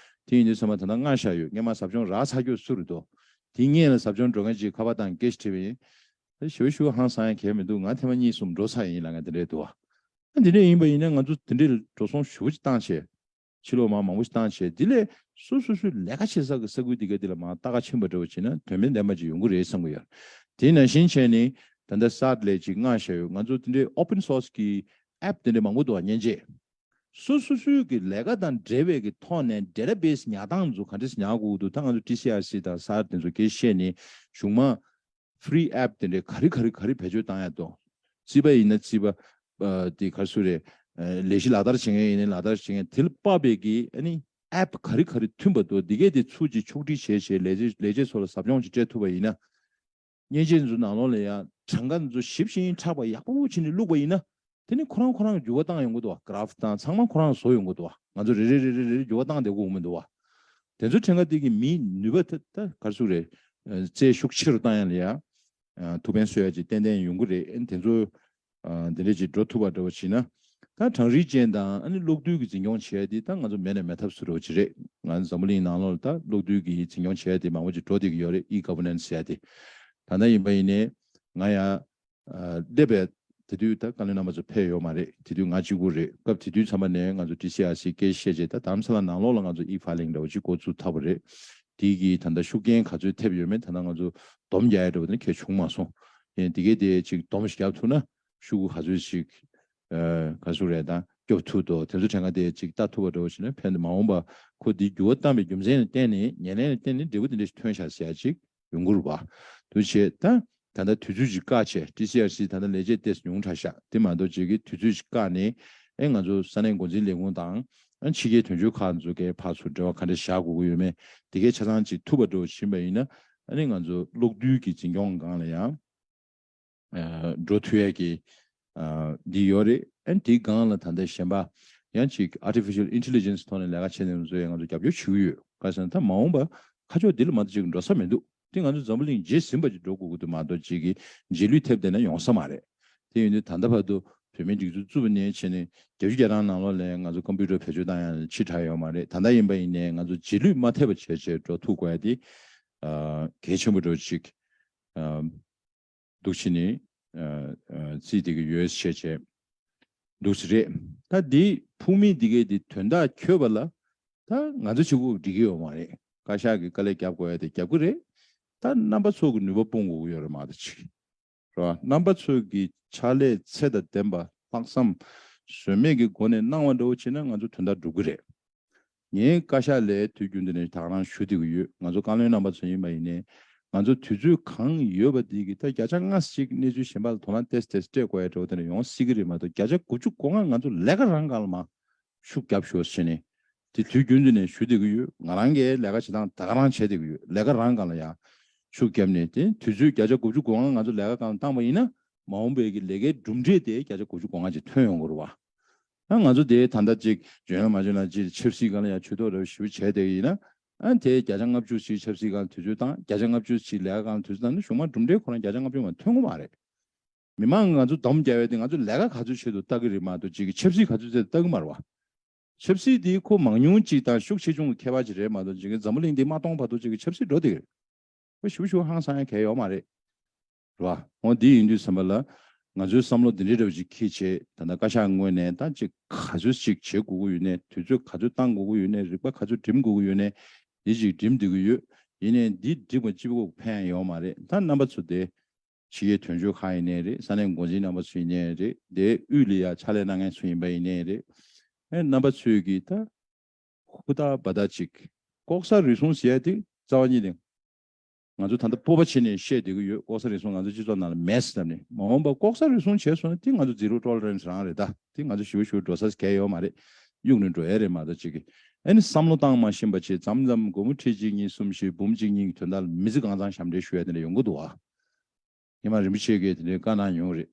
དེ་ཡིན་དུས་ཚང་མ་ད་ལྟ་སྔ་ཤག་ཡོད། སྔས་མ་ཟབ་སྦྱོང་རག་ཚར་རྒྱུ་སུ་རེད་འདུག་དེ་སྔས་ལ་ཟབ་སྦྱོང་འགྲོ་མཁན་ཅིག་ཁ་པར་བཏང་སྐད་ཆ་དྲིས་པ་ཡིན། ཞུ་ཞུ་ཧང་སང་ཡ་གལ་མི་འདུག་ང་ཐེངས་མ་གཉིས་གསུམ་འགྲོ་ཚར་ཡིན་ལབ་མཁན་དེ་འདྲས་འདུག་བ། ཨ་འདི་འདྲས་ཡིན་པ་ཡིན་ན་ང་ཚོ་དེ་འདྲས་འགྲོ་སོང་ཞེ་པོ་ཅིག་བཏང་བྱས། ཕྱི་ལོགས་མར་མང་པོ་ཞིག་བཏང་བྱས། དེ་ལས་སོ་སོ་སོའི་ལས་ཀ་བྱེད་ས་གི་ས་ཁུལ་དེ་ག་དེ་ལ་མར་ལྟ་ག་ཕྱིན་པ་འདྲ་བོ་བྱས་ན་དོན་ཕན་ལྡན་པ་ཅིག་ཡོང་གི་རེད་བསམ་གི་ཡོད། དེ་ནང་བཞིན་བྱས་ནས་ད་ལྟ་གསར་ལས་ཅིག་མངགས་བཞག་ཡོད། ང་ཚོ་དེ་འདྲའི་open source་གི་app་དེ་འདྲའི་མང་པོ་འདུག་བ། མཉེན་ཆས། སོ་སོ་སོའི་གི་ལས་ཀ་དང་འབྲེལ་བའི་གི་ཐོག་ནས་database་ཉར་སྟངས་ཚོ་ག་འདྲས་ཉར་དགོས་ཀྱི་འདུག་ད་ང་ཚོ་ཊི་སི་ཨར་སི་དང་གསར་དེ་ཚོ་སྐད་བཤད་ནས་གཞུག་མ་free app་དེ་འདྲའི་ག་རེ་ག་རེ་ག་རེ་བེད་སྤྱོད་བཏང་ཡ་འདུག་རྩིས་པ་ཡིན་ན་རྩིས་པ། ཨ་དེ་ག་རེ་ཟེར་དགོས་རེད། ཨ་ལས་གཞི་ལག་བསྟར་བྱེད་མཁན་ཡིན་ན་ལག་བསྟར་བྱེད་མཁན་དེ་ལ་དཔག་པའི་གི་ཨ་ནི་app་ག་རེ་ག་རེ་མཐུན་པ་འདུག་འདི་གས་དེ་ཚུར་ཅིག་ཕྱོགས་སྒྲིག་བྱས་བྱས་ལས་བྱེད་ལས་བྱེད་ཚོ་ལ་ཟབ་སྦྱོང་ཅིག་སྤྲད་ཐུབ་པ་ཡིན་ན། མཉེན་ཆས་ཚོ་ནང་ལོགས་ལ་ཡང་གྲངས་ཀ་ཚོ་ཞིབ་ཅིང་ཕྲ་བ་ཡག་པོ་བྱས་ནས་བླུགས་པ་ཡིན་ན། དེ་ནི་ཁོ་རང་ཁོ་རང་འགྱུར་བ་བཏང་ཡོང་གི་འདུག་བ། graph་དང་ཚང་མ་ཁོ་རང་བཟོ་ཡོང་གི་འདུག་བ། ང་ཚོ་རེ་རེ་རེ་རེ་རེ་འགྱུར་བ་བཏང་བསྡད་དགོས་མི་འདུག་བ། དེ་ཚོ་ཕྲན་ག་དེ་གི་མིའི་ནུས་པ་ད་ད་ག་རེ་ཟེར་དགོས་རེད། ཨ་རྩལ་ཤུགས་ཆེ་རུ་བཏང་ཡ་ལ་ཡ། ཨ་ཐུགས་ཕན་གསོས་ཡ་ཅིག་ཏན་ཏན་ཡོང་གི་རེད། ཨ་ནི་དེ་ཚོ་ཨ་འདི་འདྲ་ཅིག་འགྲོ་ཐུབ་པ་འདྲ་བོ་བྱས་ན། ད་གྲངས་རིག་ཅན་དང་ཨ་ནི་གློག་རྡུལ་གྱི་འཛིན་སྐྱོང་བྱས་ཏེ་ད་ང་ཚོ་མེད་ནས་མེད་ཐབས་བཟོ་འདྲ་བོ་ཅིག་རེད། ང་ཚོ་འཛམ་བུ་གླིང་ནང་ལོགས་ལ་ད་གློག་རྡུལ་གྱི་འཛིན་སྐྱོང་བྱས་ཏེ་མང་པོ་ཅིག་འགྲོ་བསྡད་ཀྱི་ཡོད་རེད། e-governance་ཟེར་ཡ་དེ། ད་ལྟ་ཡིན་པ་ཡིན་ནའི་ང་ཡ། ཨ་སླེབས་པའི་དེ་དུས་ད་བཀའ་བློན་རྣམ་པ་ཚོ་ཕེབས་ཡོད་མ་རེད། དེ་དུས་ང་གཅིག་པུ་རེད། སྐབས་དེ་དུས་ཚང་མ་ནས་ང་ཚོ་ཊི་སི་ཨར་སི་སྐད་ཆ་བཤད་བྱས་ད་དྷ་རམ་ས་ལ་ནང་ལོགས་ལ་ང་ཚོ་e-filing་འདྲ་བོ་ཅིག་འགོ་བཙུགས་ཐུབ་པ་རེད། དེ་གི་ད་ལྟ་ཤུགས་རྐྱེན་ག་ཚོད་ཐེབས་ཡོད་མེད་ད་ལྟ་ང་ཚོ་སྡོམ་རྒྱག་ཡ་འདྲ་བོ་དེ་གལ་བྱུང་མ་སོང་། ཡིན་དེ་གས་དེ་ཅིག་སྡོམ་ཞིག་རྒྱབ་ཐུབ་ན་ཤུགས་ག་ཚོད་ཅིག་ཨ་ག་ཚོད་རེད་ད་སྐྱོབ་ཐུབ་འདུག་དེ་ཚོ་ཕྲན་ག་དེ་ཅིག་ལྟ་ཐུབ་པ་འདྲ་བོ་བྱས་ན་ཕན་མ་འོངས་པ་ཁོ་འདི་འགྱུར་བ་བཏང་བའི་རྒྱུ་མཚན་ལ་བརྟེན་ནས་ཉེར་ལེན་ལ་བརྟེན་ནས་འབྲས་བུ་དེ་འདྲ་ཞིག་ཐོན་ཤག་ཟེར་ཡ་ཅིག་ཡོང་གི་རེད་བ། དུ་བྱས་ད། ད་ལྟ་དུས་ཚོད་ཅིག་བཀག་བྱས་ཊི་སི་ཨར་སི་ད་ལྟ་ལས་བྱེད་ཏོག་ཙམ་ཉུང་དྲགས་ཤག་དེ་མ་གཏོགས་ཅིག་གི་དུས་ཚོད་ཅིག་བཀག་ནས་ཨེ་ང་ཚོ་ས་གནས་འགོ་འཛིན་ལས་ཁུངས་དང་ཨ་ཕྱི་རྒྱལ་དོན་གཅོད་ཁག་ཚོ་གའི་ཕར་ཚུར་འབྲེལ་བ་ག་འདྲ་བཞག་དགོས་ཀྱི་ཡོད་མེད་དེ་གའི་ཆ་ཚང་ཅིག་ཐུབ་པ་འདྲ་བོ་ཕྱིན་པ་ཡིན་ན་ཨ་ནི་ང་ཚོ་གློག་རྡུལ་གྱི་འཛིན་སྐྱོང་སྒང་ལ་ཡང་ཨ་འགྲོ་ཐུབ་ཡས་ཀྱི་ཨ་འདི་ཡོད་རེད། ཨ་ནི་དེའི་སྒང་ལ་ད་ལྟ་གཞན་པ་ཡང་ཅིག་artificial intelligence་ཐོག་ནས་ལས་ཀ་བྱེད་མཁན་ཚོ་ཡང་ང་ཚོ་རྒྱབ་སྐྱོར་ཞུ་གི་ཡོད། ག་ཟེར་ན་ད་མ་འོངས་པ་ཁ་ཕྱོགས་འདི་ལ་མ་གཏོགས་ཅིག་འགྲོ་ས་མི་འདུག་དེ་ང་ཚོ་འཛམ་བུ་གླིང་རྗེས་ཟིན་པ་ཅིག་འགྲོ་དགོས་ཀྱི་འདུག་མ་གཏོགས་ཅིག་གི་རྗེས་ལུས་ཐེབས་བསྡད་ན་ཡོང་ས་མ་རེད། དེ་ཡིན་དུས་ད་ལྟ་བར་དུ་བོད་མིའི་སྒྲིག་འཛུགས་བཙུགས་པ་ནས་བྱས་ནས་བརྒྱད་ཅུ་གྱ་གྲངས་ནང་ལོགས་ལ་ང་ཚོ་ཀམ་པུ་ཊར་བེད་སྤྱོད་བཏང་ཡ་ཕྱི་དྲགས་ཡོད་མ་རེད། ད་ལྟ་ཡིན་པ་ཡིན་ནའི་ང་ཚོ་རྗེས་ལུས་མ་ཐེབས་པ་བྱས་བྱས་འགྲོ་ཐུབ་དགོས་ཡ་དེ་ ཨ་གལ་ཆེན་པོ་འདྲ་ཅིག་ཨ་འདུག་བྱས་ནས་ཨ་ཨ་བརྩིས་བསྡད་ཀྱི་ཡོད་ཞེས་བྱས་འདུག་ཟེར་རེད། ད་འདི་ཕུགས་དམིགས་འདི་གའི་འདི་དོན་དག་འཁྱོལ་བ་ལ་ད་ང་ཚོ་གཅིག་པུ་འགྲིག་གི་ཡོད་མ་རེད། བཀའ་ཤག་གིས་དཀའ་ལས་རྒྱབ་དགོས་ཡ་དེ་རྒྱབ་ཀྱི་རེད། ད་རྣམ་པ་ཚོ་གི་ནུས་པ་སྤུངས་དགོས་ཀྱི་ཡོད་རེད་མ་གཏོགས་ཅིག་རེད་བ། རྣམ་པ་ཚོས་ཀྱི་ཕྱག་ལས་ཚད་དང་ལྡན་པ་ལྷག་བསམ་ཟོལ་མེད་ཀྱི་སྒོ་ནས་གནང་བ་འདྲ་བོ་བྱས་ན་ང་ཚོ་དོན་དག་འགྲུབ་ཀྱི་རེད། ངས་བཀའ་ཤག་ལ་དུས་རྒྱུན་དུ་ནས་ད་ག་རང་ཞུ་བསྡད་ཀྱི་ཡོད། ང་ཚོ་བཀའ་བློན་རྣམ་པ་ཚོ་ཡིན་པ་ཡིན་ནའི་ང་ཚོ་དུས་ཚོད་གང་ཡོད་པ་དེ་གི་ད་བརྒྱ་ཆ་ལྔ་ཅིག་གནས་ཚུལ་གཞན་པ་ལ་དོ་སྣང་ཏོག་ཙམ་ཏོག་ཙམ་སྤྲད་དགོས་ཡ་འདྲ་བོ་དེ་འདྲ་ཡོང་སྲིད་ཀྱི་རེད་མ་གཏོགས་བརྒྱ་ཆ་དགུ་བཅུ་གོ་ལྔ་ང་ཚོ་ལས་ཀ་རང་སྒང་ལ་མར་ཤུགས་རྒྱབ་ཤོག་ཟེར་ནས་དེ་དུས་རྒྱུན་དུ་ནས་ཞུ་བསྡད་ཀྱི་ཡོད། ང་རང་གིས་ལས་ཀ་བྱེད་སྟངས་ད་ག་རང་བྱས་བསྡད་ཀྱི་ཡོད། ལས་ཀ་རང་སྒང་ལ་ཡང་ཤུགས་བརྒྱབ་ནས་དེ་དུས་ཚོད་བརྒྱ་ཆ་དགུ་བཅུ་གོ་ལྔ་ང་ཚོ་ལས་ཀ་སྒང་ལ་བཏང་པ་ཡིན་ན་མ་འོངས་པའི་གི་ལས་ཀའི་གྲུབ་འབྲས་དེ་བརྒྱ་ཆ་དགུ་བཅུ་གོ་ལྔ་ཅིག་ཐོན་ཡོང་གི་རེད་བ། ཨ་ང་ཚོ་དེ་ད་ལྟ་ཅིག་འཇོན་ཡང་མ་འཇོན་ལ་ཅིག་ཆབ་སྲིད་སྒང་ལ་ཡང་ཇུས་གཏོགས་འདྲ་བོ་ཞེ་པོ་བྱས་བསྡད་ཀྱི་ཡིན་ན་ཨ་དེ་བརྒྱ་ཆ་ལྔ་བཅུ་ཞིག་ཆབ་སྲིད་སྒང་ལ་དུས་ཚོད་བཏང་། བརྒྱ་ཆ་ལྔ་བཅུ་ཞིག་ལས་ཀ་སྒང་ལ་དུས་ཚོད་བཏང་ན་གཞུག་མ་གྲུབ་འབྲས་ཁོ་རང་བརྒྱ་ཆ་ལྔ་བཅུ་མ་ཐོན་གི་མ་རེད། མི་མང་གིས་ང་ཚོ་སྡོམ་རྒྱག་ཡ་དེ་ང་ཚོ་ལས་ཀ་ག་ཚོད་བྱེད་འདུག་ལྟ་གི་རེད་མ་གཏོགས་ཅིག་གི་ཆབ་སྲིད་ག་ཚོད་བྱེད་འདུག་ལྟ་གི་མ་རེད་བ། ཆབ་སྲིད་དེ་ཁོ་མང་ཉུང་ཅིག་དང་ཤུགས་ཆེ་ཆུང་གི་ཁྱད་པར་ཅིག་རེད་མ་གཏོགས་ཅིག་གི་འཛམ་བུ་གླིང་འདི་མ་སྟོངས་བར་དུ་ཅིག་གི་ཆབ་སྲིད་འགྲོ་བསྡད་ཀྱི་རེད། ཁོ་ཞུ་ཞུ་ཧང་སང་ཡ་གལ་ཡོད་མ་རེད། རེད་བ། འོ་འདི་ཡིན་དུས་ཙམ་པ་ལ་ང་ཚོའི་བསམ་བློ་འདི་འདྲའི་འདྲ་བོ་ཅིག་འཁྱེར་བྱས་ད་ལྟ་བཀའ་ཤག་ངོས་ནས་ད་ཅིག་ག་ཚོད་ཅིག་བྱེད་དགོས་ཀྱི་ཡོད་ནའི་དུས་ཚོད་ག་ཚོད་བཏང་དགོས་ཀྱི་ཡོད་ནའི་རིག་པ་ག་ཚོད་འགྲིམ་དགོས་ཀྱི་ཡོད་ནའི་འདི་ཅིག་འགྲིམ་བསྡད་ཀྱི་ཡོད། ཡིན་ནའི་འདི་འགྲིག་པ་གཅིག་པོ་ཕན་ཡོད་མ་རེད། ད་རྣམ་པ་ཚོ་དེ་ཕྱི་རྒྱལ་དོན་གཅོད་ཁག་ཡིན་ནའི་རེད། ས་གནས་འགོ་འཛིན་རྣམ་པ་ཚོ་ཡིན་ནའི་རེད། དེ་དབུས་ལ་ཡ་ཕྱག་ལས་གནང་མཁན་ཚོ་ཡིན་པ་ཡིན་ནའི་རེད། ཨེ་རྣམ་པ་ཚོས་ཀྱིས་ད་ཧུར་ཐག་འབད་ཐག་ཅིག་ལྐོག་ཟ་རུལ་སུངས་ཟེར་ཡ་དེ་རྩ་བ་ཉིད་ནས་ང་ཚོ་ད་ལྟ་སྤོབས་པ་བྱས་ནས་བཤད་བསྡད་ཀྱི་ཡོད། ལྐོག་ཟ་རུལ་སུངས་ང་ཚོ་སྤྱི་ཚོགས་ནང་ལ་མེད་ཟེར་ནས། མ་འོངས་པ་ལྐོག་ཟ་རུལ་སུངས་བྱས་སོང་ན་དེ་ང་ཚོ་zero tolerance རང་རེད། ད་དེ་ང་ཚོ་ཞེ་པོ་ཞེ་པོ་འགྲོ་ས་གལ་ཡོད་མ་རེད། གཡུག་ནས་འགྲོ་ཡ་རེད་མ་གཏོགས་ཅིག་གི་ཨ་ནི་བསམ་བློ་བཏང་མ་ཤེས་པ་བྱས་མཚམས་མཚམས་སྒོར་མོ་ཁྲི་གཅིག་གཉིས་གསུམ་བཞི་འབུམ་གཅིག་གཉིས་ཀྱི་དོན་དག་ལ་མི་ཚེ་གང་བཟང་ཞབས་འདྲེན་ཞུ་ཡ་དེ་འདྲ་ཡོང་གི་འདུག་ཨ། ཉི་མ་རིན་པོ་ཆེ་གིས་དེ་འདྲའི་བཀའ་གནང་ཡོང་རེད།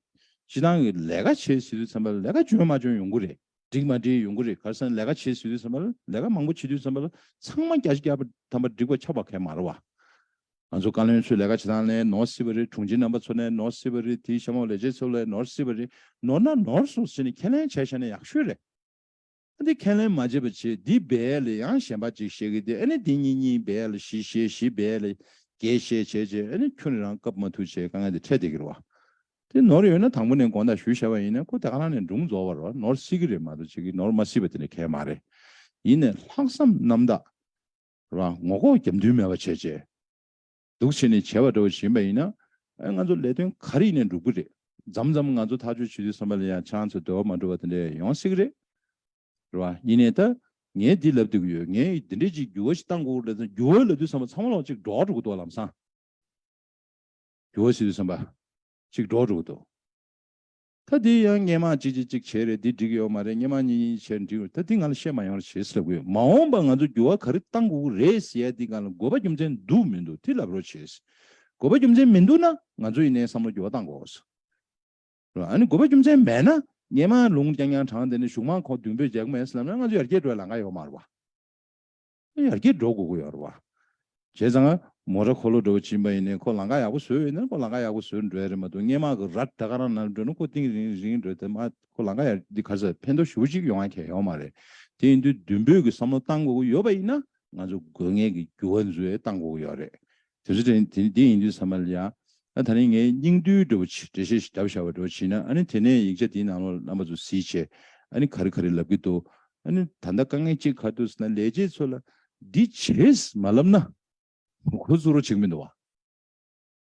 སྤྱིར་བཏང་གི་ལས་ཀ་བྱེད་ཟེར་དུས་ཙམ་པ་ལ་ལས་ཀ་འཇོན་མ་འཇོན་ཡོང་གི་རེད། འགྲིག་མ་འགྲིག་ཡོང་གི་རེད། ག་རེ་ཟེར་ན་ལས་ཀ་བྱེད་ཟེར་དུས་ཙམ་པ་ལ་ལས་ཀ་མང་པོ་བྱེད་དུས་ཙམ་པ་ལ་ཚང་མ་བརྒྱ་ཆ་བརྒྱ་ཐམ་པ་འགྲིག་པ་ཆགས་པ་གང་ཡང་མ་རེད་བ། ང་ཚོ་བཀའ་བློན་ཚོས་ལས་ཀ་བྱེད་སྟངས་ལ་ནོར་སྲིད་པ་རེད། དྲུང་ཆེ་རྣམ་པ་ཚོ་ལ་ནོར་སྲིད་པ་རེད། དེའི་གཤམ་འོག་ལས་བྱེད་ཚོ་ལ་ནོར་སྲིད་པ་རེད། ནོར་ན་ནོར་སོང་ཟེར་ནས་ཁས་ལེན་བྱས་བཞག་ན་ཡག་ཤོས་རེད། ཨ་འདི་ཁས་ལེན་མ་བྱས་པ་བྱས་འདི་སྦས་ལ་ཡང་གཞན་པ་ཅིག་བཤད་ཀྱི་འདི། ཨ་ནི་འདི་གཉིས་གཉིས་སྦས་ལ་བཞི་བཤད། བཞི་སྦས་ལ་བརྒྱད་བཤད་བྱས་བྱས། ཨ་ནི་ཁྱོན་ནས་རང་སྐབས་མ་ཐུག་བྱས་དཀའ་ངལ་འདི་འཕྲད་བསྡད་ཀྱི་རེད་བ། དེ་ནོར་ཡོད་ན་དང་པོ་ནས་དགོངས་དག་ཞུས་བཞག་པ་ཡིན་ན་ཁོ་དེ་ག་རང་ནས་འབྲུ་རྫོགས་པ་རེད་བ། ནོར་སྲིད་ཀྱི་རེད་མ་གཏོགས་ཅིག་གི་ནོར་མ་སྲིད་པ་དེ་འདྲ་གང་ཡང་མ་རེད། ཡིན་ནའི་ལྷག་བསམ་རྣམ་དག་རེད་བ། ངོ་ལྐོག་རྒྱབ་མདུན་མེད་པ་བྱས་བྱས། འདུག་བྱས་ནས་བྱས་པ་འདྲ་བོ་ཞིག་ཡིན་པ་ཡིན་ན། ཨ་ང་ཚོ་ལས་དོན་ག་རེ་ཡིན་ནའི་འགྲུབ་ཀྱི་རེད། མཚམས་མཚམས་ང་ཚོ་ཐག་གཅོད་བྱེད་དུས་ཙམ་པ་ལ་ཡང་ཁྱེད་རང་ཚོ་འདོད་པ་མ་འགྲུབ་པ་དེ་འདྲ་ཡོང་སྲིད་ཀྱི་རེད། རེད་བ། ཡིན་ནའི་ད་ངས་འདི་ལབ་བསྡད་ཀྱི་ཡོད། ངས་འདི་འདྲས་ཅིག་འགྱུར་བ་ཞིག་བཏང་དགོས་རེད་ཟེར། འགྱུར་བ་ལབ་དུས་ཙམ་པ་ཚང་མ་ལོག་ཅིག་འགྲོ་འགྲོ་གི་འདུག་ལམ་སང་། འགྱུར་བ་ཟེར་དུས་ཙམ་པ་ཅིག་འགྲོ་འགྲོ་གི་འདུག་ད་དེ་ཡང་སྔོན་མ་གཅིག་གཅིག་གཅིག་བྱས་རེད། འདི་འགྲིག་གི་ཡོད་མ་རེད། སྔོན་མ་གཉིས་གཉིས་བྱས་འགྲིག་རེད། ད་འདི་ང་ལ་བཤད་མ་ཡོང་རོགས་བྱེད་ཟེར་ལབ་གི་ཡོད། མ་འོངས་པ་ང་ཚོ་འགྱུར་བ་ག་རེ་བཏང་དགོས་ཀྱི་རེད་ཟེར་ཡ་འདི་སྒང་ལ་དགོས་པ་རྒྱུ་མཚན་འདུག་མི་འདུག་དེ་ལབ་རོགས་བྱེད། དགོས་པ་རྒྱུ་མཚན་མི་འདུག་ན་ང་ཚོ་ཡིན་ནའི་བསམ་བློ་འགྱུར་བ་བཏང་དགོས། རེད་བ། ཨ་ནི་དགོས་པ་རྒྱུ་མཚན་མེད་ན་སྔོན་མ་ལུང་རྐྱང་རྐྱང་དྲངས་བསྡད་ནས་གཞུག་མ་ཁོ་མདུན་སྤོས་རྒྱག་གི་མེད་ཟེར་ལབ་ན་ང་ཚོ་ཡར་རྒྱས་འགྲོ་བའི་ལམ་ཁ་ཡོད་མ་རེད་བ། ཡར་རྒྱས་འགྲོ་དགོས་ཀྱི་ཡོད་རེད་བ། བྱས་ཙང་མོ་ཊ་འཁོར་ལོ་འདྲ་བོ་ཕྱིན་པ་ཡིན་ནའི་ཁོ་ལམ་ཁ་ཡག་པོ་བཟོས་ཡོད་ན་ཁོ་ལམ་ཁ་ཡག་པོ་བཟོས་འགྲོ་ཡ་རེད་མ་གཏོགས་སྔོན་མ་གི་ར་ད་ག་རང་ནང་འགྲོ་ན་ཁོ་གཏིང་རིང་རིང་འགྲོ་དེ་མ་ཁོ་ལམ་ཁ་ཡར་འདི་ག་ཚོད་ཕན་ཐོགས་ཞེ་པོ་ཅིག་ཡོང་ཡ་གང་ཡང་ཡོད་མ་རེད། དེ་ཡིན་དུས་མདུན་སྤོས་ཀྱི་བསམ་བློ་བཏང་དགོས་ཀྱི་ཡོད་པ་ཡིན་ན་ང་ཚོ་དགོས་ངེས་ཀྱི་འགྱུར་བ་འཛུགས་ཡ་བཏང་དགོས་ཀྱི་ཡོད་རེད། དེ་ཚོ་དེ་དེ་འདི་ཡིན་དུས་ཙམ་པ་ལ་ཡ། ཨ་ད་ནི་ངས་སྙིང་བསྡུས་འདྲ་བོ་ཅིག་འགྲེལ་བཤད་ཞིག་བརྒྱབ་བཞག་པ་འདྲ་བོ་བྱས་ན། ཨ་ནི་དེ་ནས་ཡིག་ཆ་དེའི་ནང་ལོགས་རྣམ་པ་ཚོ་གཟིགས་བྱས། ཨ་ནི་ག་རེ་ག་རེ་ལབ་ཀྱི་འདུག་ཨ་ནི་ད་ལྟ་དཀའ་ངལ་གཅིག་ག་རེ་འདུག་ཟེར་ན་ལས་བྱེད་ཚོ་ལ་འདི་བྱེད་མ་ལབ་ན་ཁོ་ཚོ་རོགས་བྱེད་ཀྱི་མི་འདུག་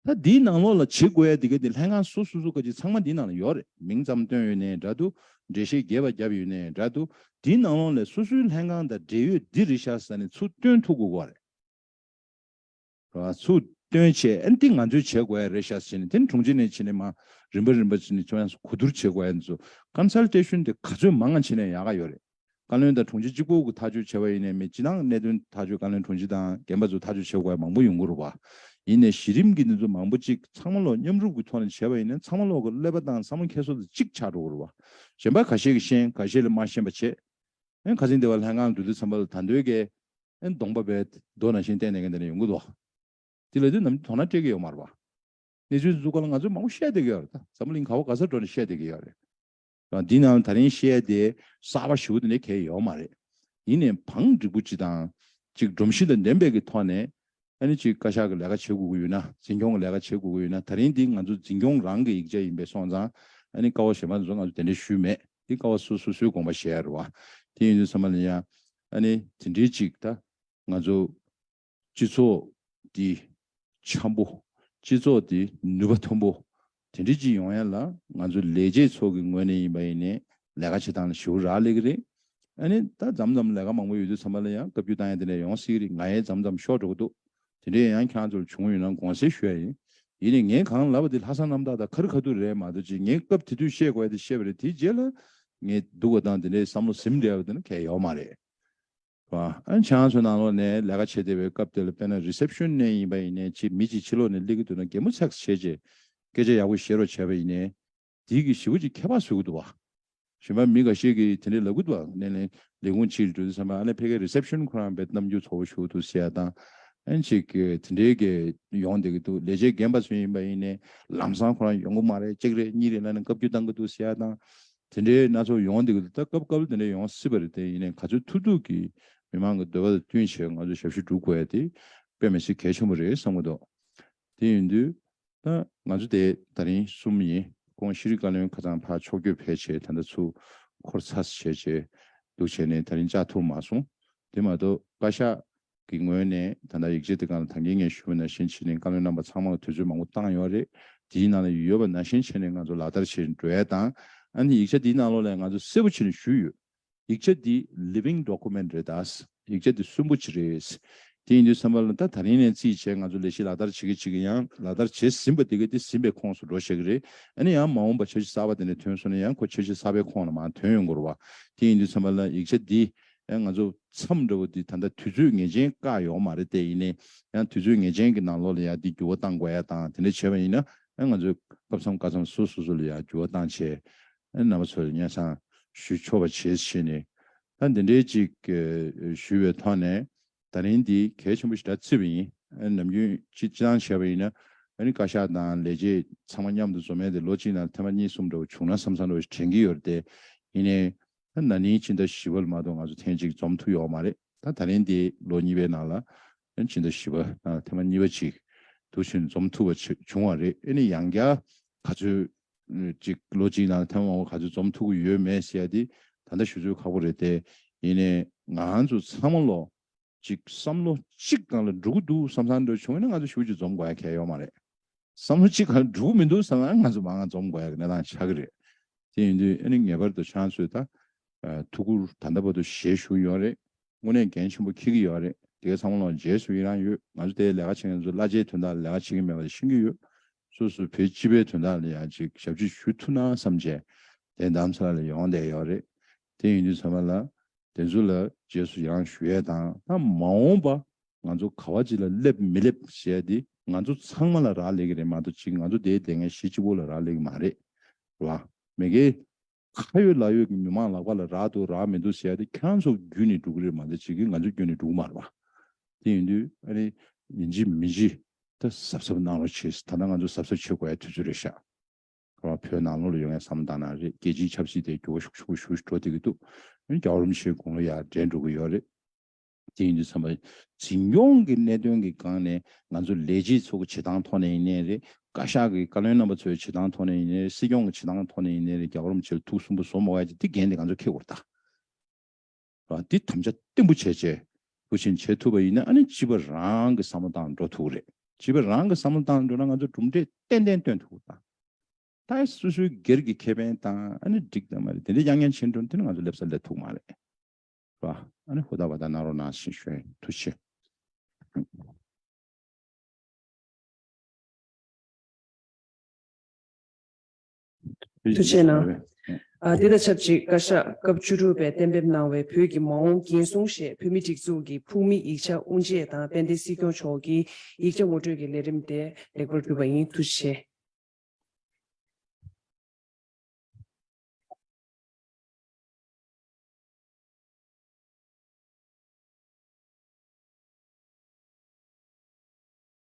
བ། ད་འདིའི་ནང་ལོགས་ལ་བྱེད་དགོས་ཡ་དེ་ག་དེ་ལྷན་ཁང་སོ་སོ་སོ་ག་ཅིག་ཚང་མ་འདིའི་ནང་ལ་ཡོད་རེད། མིང་ཙམ་བཏོན་ཡོད་ནའི་འདྲ་འདུག་འགྲེལ་བཤད་རྒྱས་པ་བརྒྱབ་ཡོད་ནའི་འདྲ་འདུག་འདིའི་ནང་ལོགས་ལ་སོ་སོའི་ལྷན་ཁང་དང་འབྲེལ་ཡོད་འདི་རེད་ཤག་ཟེར་ནས་ཚུར་སྟོན་ཐུབ་དགོས་ཀྱི་རེད། རེད་བ། ཚུར་སྟོན་བྱས་ཨ་ནི་འདི་ང་ཚོས་བྱེད་དགོས་ཡ་རེད་ཤག་ཟེར་ནས་དེ་ནི་དྲུང་ཆེ་ནས་བྱས་ནས་མར་རིམ་པ་རིམ་པ་བྱས་ནས་ཁྱོད་རང་ཚོ་གོ་བསྡུར་བྱེད་དགོས་ཡ་འདི་ཚོ་ཀོན་སལ་ཊེ་ཤན་དེ་ག་ཚོད་མང་ང་བྱས་ན་ཡག་ག་ཡོད་རེད། བཀའ་བློན་དང་དྲུང་ཆེ་གཅིག་པོ་གི་ཐག་གཅོད་བྱས་པ་ཡིན་ནའི་མི་སྤྱིར་བཏང་གནད་དོན་ཐག་གཅོད་བཀའ་བློན་དྲུང་ཆེ་དང་རྒན་པ་ཚོ་ཐག་གཅོད་བྱེད་དགོས་ཡ་མང་པོ་ཡོང་གི་རེད་བ། ཡིན་ནའི་གཞི་རིམ་གྱི་འདི་ཚོ་མང་པོ་གཅིག་ཚང་མ་ལོག་མཉམ་རུབ་ཀྱི་ཐོག་ནས་བྱས་པ་ཡིན་ན་ཚང་མ་ལོག་གི་ཀླད་པ་དང་བསམ་བློ་འཁྱེར་སོ་དེ་གཅིག་ཆགས་འགྲོ་གི་རེད་བ། གཞན་པ་ཁ་ཤས་ཀྱིས་ཤེས་ཁ་ཤས་ལ་མ་ཤེས་པ་བྱས། ཨེ་ཁ་སང་འདི་བ་ལྷན་ཁང་འགྲོ་དུས་ཙམ་པ་ལ་ད་འདོད་ཀྱི་ཨེ་གདོང་པ་བས་རྡོ་ནང་བཞིན་བསྟན་ནས་ཀྱི་འདི་ནས་ཡོང་གི་འདུག་དེ་ལ་དུས་ནམ་དོ་སྣང་སྤྲད་ཀྱི་ཡོད་མ་རེད་བ། གནས་ཚུལ་འཛུགས་སྐབས་ལ་ང་ཚོས་མང་པོ་བཤད་བསྡད་ཀྱི་ཡོད་རེད། ད་འཛམ་བུ་གླིང་ག་བ་ག་ས་འགྲོ་ནས་བཤད་བསྡད་ཀྱི་ཡོད་རེད། འདི་ནང་ད་རིང་བཤད་དེ་གསར་པ་ཞེ་པོ་དེ་འདྲ་གང་ཡང་ཡོད་མ་རེད། ཡིན་ནའི་བང་འགྲིག་པོ་ཅིག་དང་ཅིག་སྒྲོམ་གཞི་དང་ལྡན་པའི་གི་ཐོག་ནས་ ཨ་ནི་ཅིག་བཀའ་ཤག་གི་ལས་ཀ་བྱེད་དགོས་ཀྱི་ཡོད་ན། འཛིན་སྐྱོང་གི་ལས་ཀ་བྱེད་དགོས་ཀྱི་ཡོད་ན། ད་རིང་འདི་ང་ཚོ་འཛིན་སྐྱོང་རང་གི་ཡིག་ཆ་ཡིན་པས་སོང་ཙང་། ཨ་ནི་ཀ་བ་གཞན་པ་ཚོ་ང་ཚོ་དེ་འདྲས་ཞུས་མེད། འདི་ཀ་བ་སོ་སོ་སོའི་དགོངས་པ་བཞེས་ཡ་རེད་བ། དེ་ཡིན་དུས་ཙམ་པ་ལ་ཡང་ཨ་ནི་དེ་འདྲས་ཅིག་ད་ང་ཚོ་སྤྱི་ཚོགས་འདི་འཆམ་པོ། སྤྱི་ཚོགས་འདི་ནུས་པ་ཐོན་པོ། དེ་འདྲ་ཅིག་ཡོང་ཡ་ལ་ང་ཚོ་ལས་བྱེད་ཚོ་གི་ངོས་ནས་ཡིན་པ་ཡིན་ནའི་ལས་ཀ་བྱེད་སྟངས་ལ་ཞེ་པོ་རག་ལས་ཀྱི་རེད། ཨ་ནི་ད་མཚམས་མཚམས་ལས་ཀ་མང་པོ་ཡོད་དུས་ཙམ་པ་ལ་ཡང་བཀའ་བཀྱོན་བཏང་ཡ་དེ་འདྲ་ཡོང་སྲིད་ཀྱི་རེད། ང་ཡང་མཚམས་མཚམས་ཤོར་འགྲོ་གི་འདུག་དེ་འདྲ་ཡང་ཁྱེད་རང་ཚོར་བྱུང་ཡོད་ན་དགོངས་སེལ་ཞུ་ཡ་ཡིན། ཡིན་ནའི་ངས་གང་ལབ་པ་དེ་ལྷག་བསམ་རྣམ་དག་དང་ཁ་རི་ཁ་ཐུག་རེད་མ་གཏོགས་ཅིག་ངས་སྐབས་དེ་དུས་བཤད་དགོས་ཡ་དེ་བཤད་པ་རེད། དེའི་རྗེས་ལ་ངས་སྡུག་པ་དང་དེ་འདྲའི་བསམ་བློ་ཟིན་བསྡད་པ་དེ་ནི་གལ་ཡོད་མ་རེད། བ། ཨ་ནི་ཁྱེད་རང་ཚོའི་ནང་ལོགས་ནས་ལས་ཀ་བྱེད་བསྡད་པའི་སྐབས་དེ་ལ་དཔེར་ན་རི་སེབ་ཤན་ནས་ཡིན་པ་ཡིན་ནའི་ཅིག་མི་གཅིག་ཕྱི་ལོགས་ནས་སླེབས་ཀྱི་འདུག་ན་གད་མོ་ཚེག་བྱས་བྱས་སྐད་ཆ་ཡག་པོ་བཤད་རོགས་བྱས་པ་ཡིན་ནའི་དེའི་གི་ཞེ་པོ་ཅིག་ཁྱད་པར་བཟོ་གི་འདུག་བ། གཞན་པ་མི་འགའ་ཤས་ཀྱིས་དེ་འདྲའི་ལབ་ཀྱི་འདུག་བ། ནས་ནས་ལས་ཁུངས་གཅིག་ལ་འགྲོ་དུས་ཙམ་པ་ཨ་ནི་ཕ་གིའི་རི་སེབ་ཤན་ཁོ་རང་དཔེ་རྣམ་འགྱུར་ཚ་པོ་ཞེ་པོ་འདུག་ཟེར་ཡ་དང་། ཨ་ནི་ཅིག་གི་དེ་འདྲའི་གི་ཡོང་བསྡད་ཀྱི་འདུག་ལས་བྱེད་རྒན་པ་ཚོ་ཡིན་པ་ཡིན་ནའི་ལམ་སང་ཁོ་རང་ཡོང་གི་མ་རེད། གཅིག་རེད་གཉིས་རེད་ལབ་ནས་བཀའ་བཀྱོན་བཏང་གི་འདུག་ཟེར་ཡ་དང་། དེ་འདྲའི་སྣ་ཚོགས་ཡོང་བསྡད་ཀྱི་འདུག་ད་སྐབས་སྐབས་ལ་དེ་འདྲ་ཡོང་སྲིད་པ་རེད་དེ། ཡིན་ནའི་ག་ཚོད་ཐུབ་ཐུབ་ཀྱིས་མི་མང་གི་འདོད་པ་དང་བསྟུན་བྱས་ང་ཚོ་ཞབས་ཞུ་སྒྲུབ་དགོས་ཡ་དེ་དཔེ་མི་སྲིད་གལ་ཆེན་པོ་རེད་བསམ་གྱི་འདུག་དེ་ཡིན་དུས་ད་ང་ཚོ་དེ་ད་རིང་གསུམ་ཡིན། ཁོང་ཤེས་རིག་བཀའ་བློན་ཁ་སང་ཕར་ཕྱོགས་བསྐྱོད་ཕེབས་བྱས་ད་ལྟ་ཚུར་འཁོར་ཚར་བྱས་བྱས་འདུག་བྱས་ནས་ད་རིང་བཅར་ཐུབ་མ་སོང་། དེ་མ་གཏོགས་བཀའ་ཤག་གི་ངོས་ནས་ད་ལྟ་ཡིག་ཆ་དེ་སྒང་ལ་ད་གིན་ངས་ཞུས་པ་ནང་བཞིན་བྱས་ནས་བཀའ་བློན་རྣམ་པ་ཚང་མ་ལ་དུས་ཚོད་མང་པོ་བཏང་ཡོད་རེད། དེའི་ནང་ལ་ཡོད་པ་ནང་བཞིན་བྱས་ནས་ང་ཚོ་ལག་བསྟར་བྱས་ནས་འགྲོ་ཡ་དང་། ཨ་ནི་ཡིག་ཆ་དེའི་ནང་ལོགས་ལ་ང་ཚོ་གསལ་པོ་བྱས་ནས་ཞུས་ཡོད། ཡིག་ཆ་འདི་living document་རེད་ད། ཡིག་ཆ་འདི་གསོན་པོ་ཅིག་རེད། དེ་ཡིན་དུས་ཙམ་པ་ལ་ད་ད་རིང་ནས་རྩིས་བྱས་ང་ཚོ་ལས་གཞི་ལག་བསྟར་བྱེད་ཀྱི་བྱེད་ཀྱི་ཡང་ལག་བསྟར་བྱས་ཟིན་པ་དེ་ག་དེ་ཟིན་པའི་ཁོངས་སུ་འགྲོ་བཞག་གི་རེད། ཨ་ནི་ཡང་མ་འོངས་པ་འཆར་གཞི་གསར་པ་དེ་ནས་ཐོན་སོང་ན་ཡང་ཁོ་འཆར་གཞི་གསར་པའི་ཁོངས་ལ་མར་ཐོན་ཡོང་དགོས་རེད་བ། དེ་ཡིན་དུས་ཙམ་པ་ལ་ཡིག་ཆ་འདི་ཡང་ང་ཚོ་མཚམས་འདྲ་བོ་འདི་ད་ལྟ་དུས་ཚོད་ངེས་ཅན་བཀག་ཡོད་མ་རེད་དེ། ཡིན་ནའི་ཡང་དུས་ཚོད་ངེས་ཅན་གྱི་ནང་ལོགས་ལ་ཡང་འདི་འགྱུར་བ་གཏང་དགོས་ཡ་དང་དེ་འདྲ་བྱས་པ་ཡིན་ན་ཡང་ང་ཚོས་སྐབས་མཚམས་སྐབས་མཚམས་སོ་སོ་སོ་ལ་ཡང་འགྱུར་བ་བཏང་བྱས། ཨ་ནི་རྣམ་པ་ཚོ་ལ་སྙན་སེང་ཞུ་ཆོག་པ་བྱེད་བྱས་ནས། ད་འདི་འདྲའི་ཅིག་ཞུས་པའི་ཐོག་ནས་ད་རིང་འདི་གལ་ཆེན་པོ་ཞིག་ད་བརྩིས་པ་ཡིན། ཨ་ནི་ནམ་རྒྱུན་སྤྱི་སྤྱི་བཏང་བྱས་པ་ཡིན་ན་ཨ་ནི་བཀའ་ཤག་དང་ལས་བྱེད་ཚང་མ་མཉམ་དུ་འཛོམས་ཡས་དེ་ལོ་གཅིག་ནང་ཐེངས་མ་གཉིས་གསུམ་འདྲ་བོ་བྱུང་ན་བསམ་བསམ་འདྲ་བོ་ཞིག་དྲན་གྱི་ཡོད་རེད་དེ། ཡིན་ནའི་ད་ན་ནིང་ཕྱི་ཟླ་བཞི་པ་ལ་མ་གཏོགས་ང་ཚོ་ཐེངས་གཅིག་འཛོམས་ཐུབ་ཡོད་མ་རེད། ད་ད་རིང་འདི་ལོ་གཉིས་པའི་ནང་ལ་ཕྱི་ཟླ་བཞི་པ་ནང་ཐེངས་མ་གཉིས་པ་ཅིག་འདུག་བྱས་ནས་འཛོམས་ཐུབ་པ་ཅིག་བྱུང་བ་རེད། ཨ་ནི་ཡང་བསྐྱར་ག་ཚོད་ཅིག་ལོ་གཅིག་ནང་ཐེངས་མང་པོ་ག་ཚོད་འཛོམས་ཐུབ་ཀྱི་ཡོད་མེད་ཟེར་ཡ་དེ་ད་ལྟ་ཞུ་ཚོད་ཁག་པོ་རེད་དེ། ཡིན་ནའི་ང་ཚོ་ཚང་མ་ལོ་ཅིག་བསམ་བློ་གཅིག་སྒང་ལ་འགྲོ་གི་འདུག་བསམ་བསམ་འདྲ་བྱུང་ན་ང་ཚོ་ཞུ་ཅིག་འཛོམས་དགོས་ཡ་གལ་ཡོད་མ་རེད། བསམ་བློ་གཅིག་སྒང་ལ་འགྲོ་གི་མི་འདུག་བསམ་ན་ང་ཚོ་མང་ང་འཛོམས་དགོས་ཡ་གི་གནས་སྟངས་ཆགས་ཀྱི་རེད། དེ་ཡིན་དུས་ཨ་ནི་ངེས་པར་དུ་ཁྱེད་རང་ཚོས་ད་ཐུགས་ཁུར་ད་ལྟ་བར་དུ་བཞེས་བཞུགས་ཡོད་རེད། དངོས་གནས་འགན་ཆེན་པོ་འཁྱེར་གྱི་ཡོད་རེད། དེ་ག་ཚང་མ་ལོག་རྗེས་སུ་ཡི་རང་ཡོད། ང་ཚོ་དེའི་ལས་ཀ་བྱེད་མཁན་ཚོ་གླ་ཆའི་དོན་དག་ལ་ལས་ཀ་བྱེད་ཀྱི་མེད་པ་དེ་ཤེས་ཀྱི་ཡོད། སོ་སོ་བོད་སྤྱི་པའི་དོན་དག་ལ་ཡང་ཅིག་ཞབས་ཕྱི་ཞུ་ཐུབ་ན་བསམ་བྱས་དེ་རྡ་རམ་ས་ལ་ལ་ཡོང་བསྡད་ཡོད་རེད། དེ་ཡིན་དུས་ཚང་མ་ལ་དེ་ཚོ་ལ་རྗེས་སུ་ཡི་རང་ཞུ་ཡས་དང་། ད་མ་འོངས་པ་ང་ཚོ་ག་བ་ཅིག་ལ་སླེབས་མི་སླེབས་ཟེར་ཡས་དེ་ང་ཚོ་ཚང་མ་ལ་རག་ལས་ཀྱི་རེད་མ་གཏོགས་ཅིག་ང་ཚོ་དེའི་སྡེ་ངན་གཞི་གཅིག་པོ་ལ་རག་ལས་ཀྱི་མ་རེད། རེད་བ། མི་སྒེར་ཁ་ཡོད་ལག་ཡོད་ཀྱི་མི་མང་ལག་པ་ལ་རག་འདུག་རག་མི་འདུག་ཟེར་ཡ་དེ་ཁྱེད་རང་ཚོ་བརྒྱུད་ནས་འགྲོ་གི་རེད་མ་གཏོགས་ཅིག་གིས་ང་ཚོ་བརྒྱུད་ནས་འགྲོ་གི་མ་རེད་བ། དེ་ཡིན་དུས་ཨ་ནི་ཡིན་གཅིག་མིན་གཅིག་ད་གཟབ་གཟབ་གནང་རོགས་བྱེད། ད་ལྟ་ང་ཚོ་གཟབ་གཟབ་བྱེད་དགོས་ཡ་དུས་ཚོད་རེད་ཤག་བོད་ནང་ལོགས་ལ་ཡོང་ཡ་བསམ་བློ་བཏང་ན་རེད། རྒྱལ་སྤྱིའི་ཆབ་སྲིད་དེ་འགྱུར་བ་ཤུགས་ཆེན་པོ་ཞིག་འགྲོ་བསྡད་ཀྱི་འདུག་ཨ་ནི་རྒྱལ་བ་རིན་པོ་ཆེའི་དགུང་ལོ་ཡར་འགྲོ་འགྲོ་གི་ཡོད་རེད། དེ་ཡིན་དུས་ཙམ་པ་འཛིན་སྐྱོང་གི་གནད་དོན་གྱི་སྒང་ནས་ང་ཚོ་ལས་བྱེད་ཚོ་གི་བྱེད་སྟངས་ཐོག་ནས་ཡིན་ནའི་རེད། བཀའ་ཤག་གི་བཀའ་བློན་རྣམ་པ་ཚོའི་བྱེད་སྟངས་ཐོག་ནས་ཡིན་ནའི་རེད། སྲིད་སྐྱོང་གི་བྱེད་སྟངས་ཐོག་ནས་ཡིན་ནའི་རེད། རྒྱལ་བ་རིན་པོ་ཆེ་ལ་ཐུགས་སུན་པོ་བཟོ་མ་དགོས་ཡ་ཅིག་དེ་འགན་དེ་ང་ཚོ་འཁྱེར་དགོས་རེད་ད། རེད་བ། འདི་དམ་བཅའ་བརྟན་པོ་བྱས་བྱས་འདུག་བྱས་བྱེད་ཐུབ་པ་ཡིན་ན་ཨ་ནི་སྤྱི་པ་རང་གི་བསམ་བློ་བཏང་འགྲོ་ཐུབ་ཀྱི་རེད། སྤྱི་པ་རང་གི་བསམ་བློ་བཏང་འགྲོ་ན་ང་ཚོ་གྲུབ་འབྲས་ཏན་ཏན་སྟོན་ཐུབ་ཀྱི་རེད་ད། ད་སོ་སོའི་སྒེར་གྱི་ཁེ་ཕན་དང་ཨ་ནི་འགྲིག་དང་མ་རེད་དེ་འདྲ་གཡང་གཡང་བྱེད་འགྲོ་ན་དེ་ནི་ང་ཚོ་སླེབས་ས་སླེབས་ཐུབ་མ་རེད། རེད་བ། ཨ་ནི་ཧུར་ཐག་བ་ཐག་གནང་རོགས་གནང་ཞེས་ཞུ་ཡ་ཡིན། ཐུགས་རྗེ་ཆེ། ཐུགས་རྗེ་གནང་། ཨ། དེ་དང་ཆབས་ཅིག་བཀའ་ཤག་སྐབས་བཅུ་དྲུག་པས་གཏན་འབེབས་གནང་བའི་བོད་ཀྱི་མ་འོངས་འགན་སྲུང་ཞེས་བོད་མིའི་སྒྲིག་འཛུགས་ཀྱི་ཕུགས་དམིགས་ཡིག་ཆ་དབུ་འབྱེད་དང་དཔལ་ལྡན་སྲིད་སྐྱོང་མཆོག་གིས་ཡིག་ཆ་ངོ་སྤྲོད་ཀྱི་ལས་རིམ་དེ་ལེགས་པར་གྲུབ་པ་ཡིན། ཐུགས་རྗེ་ཆེ།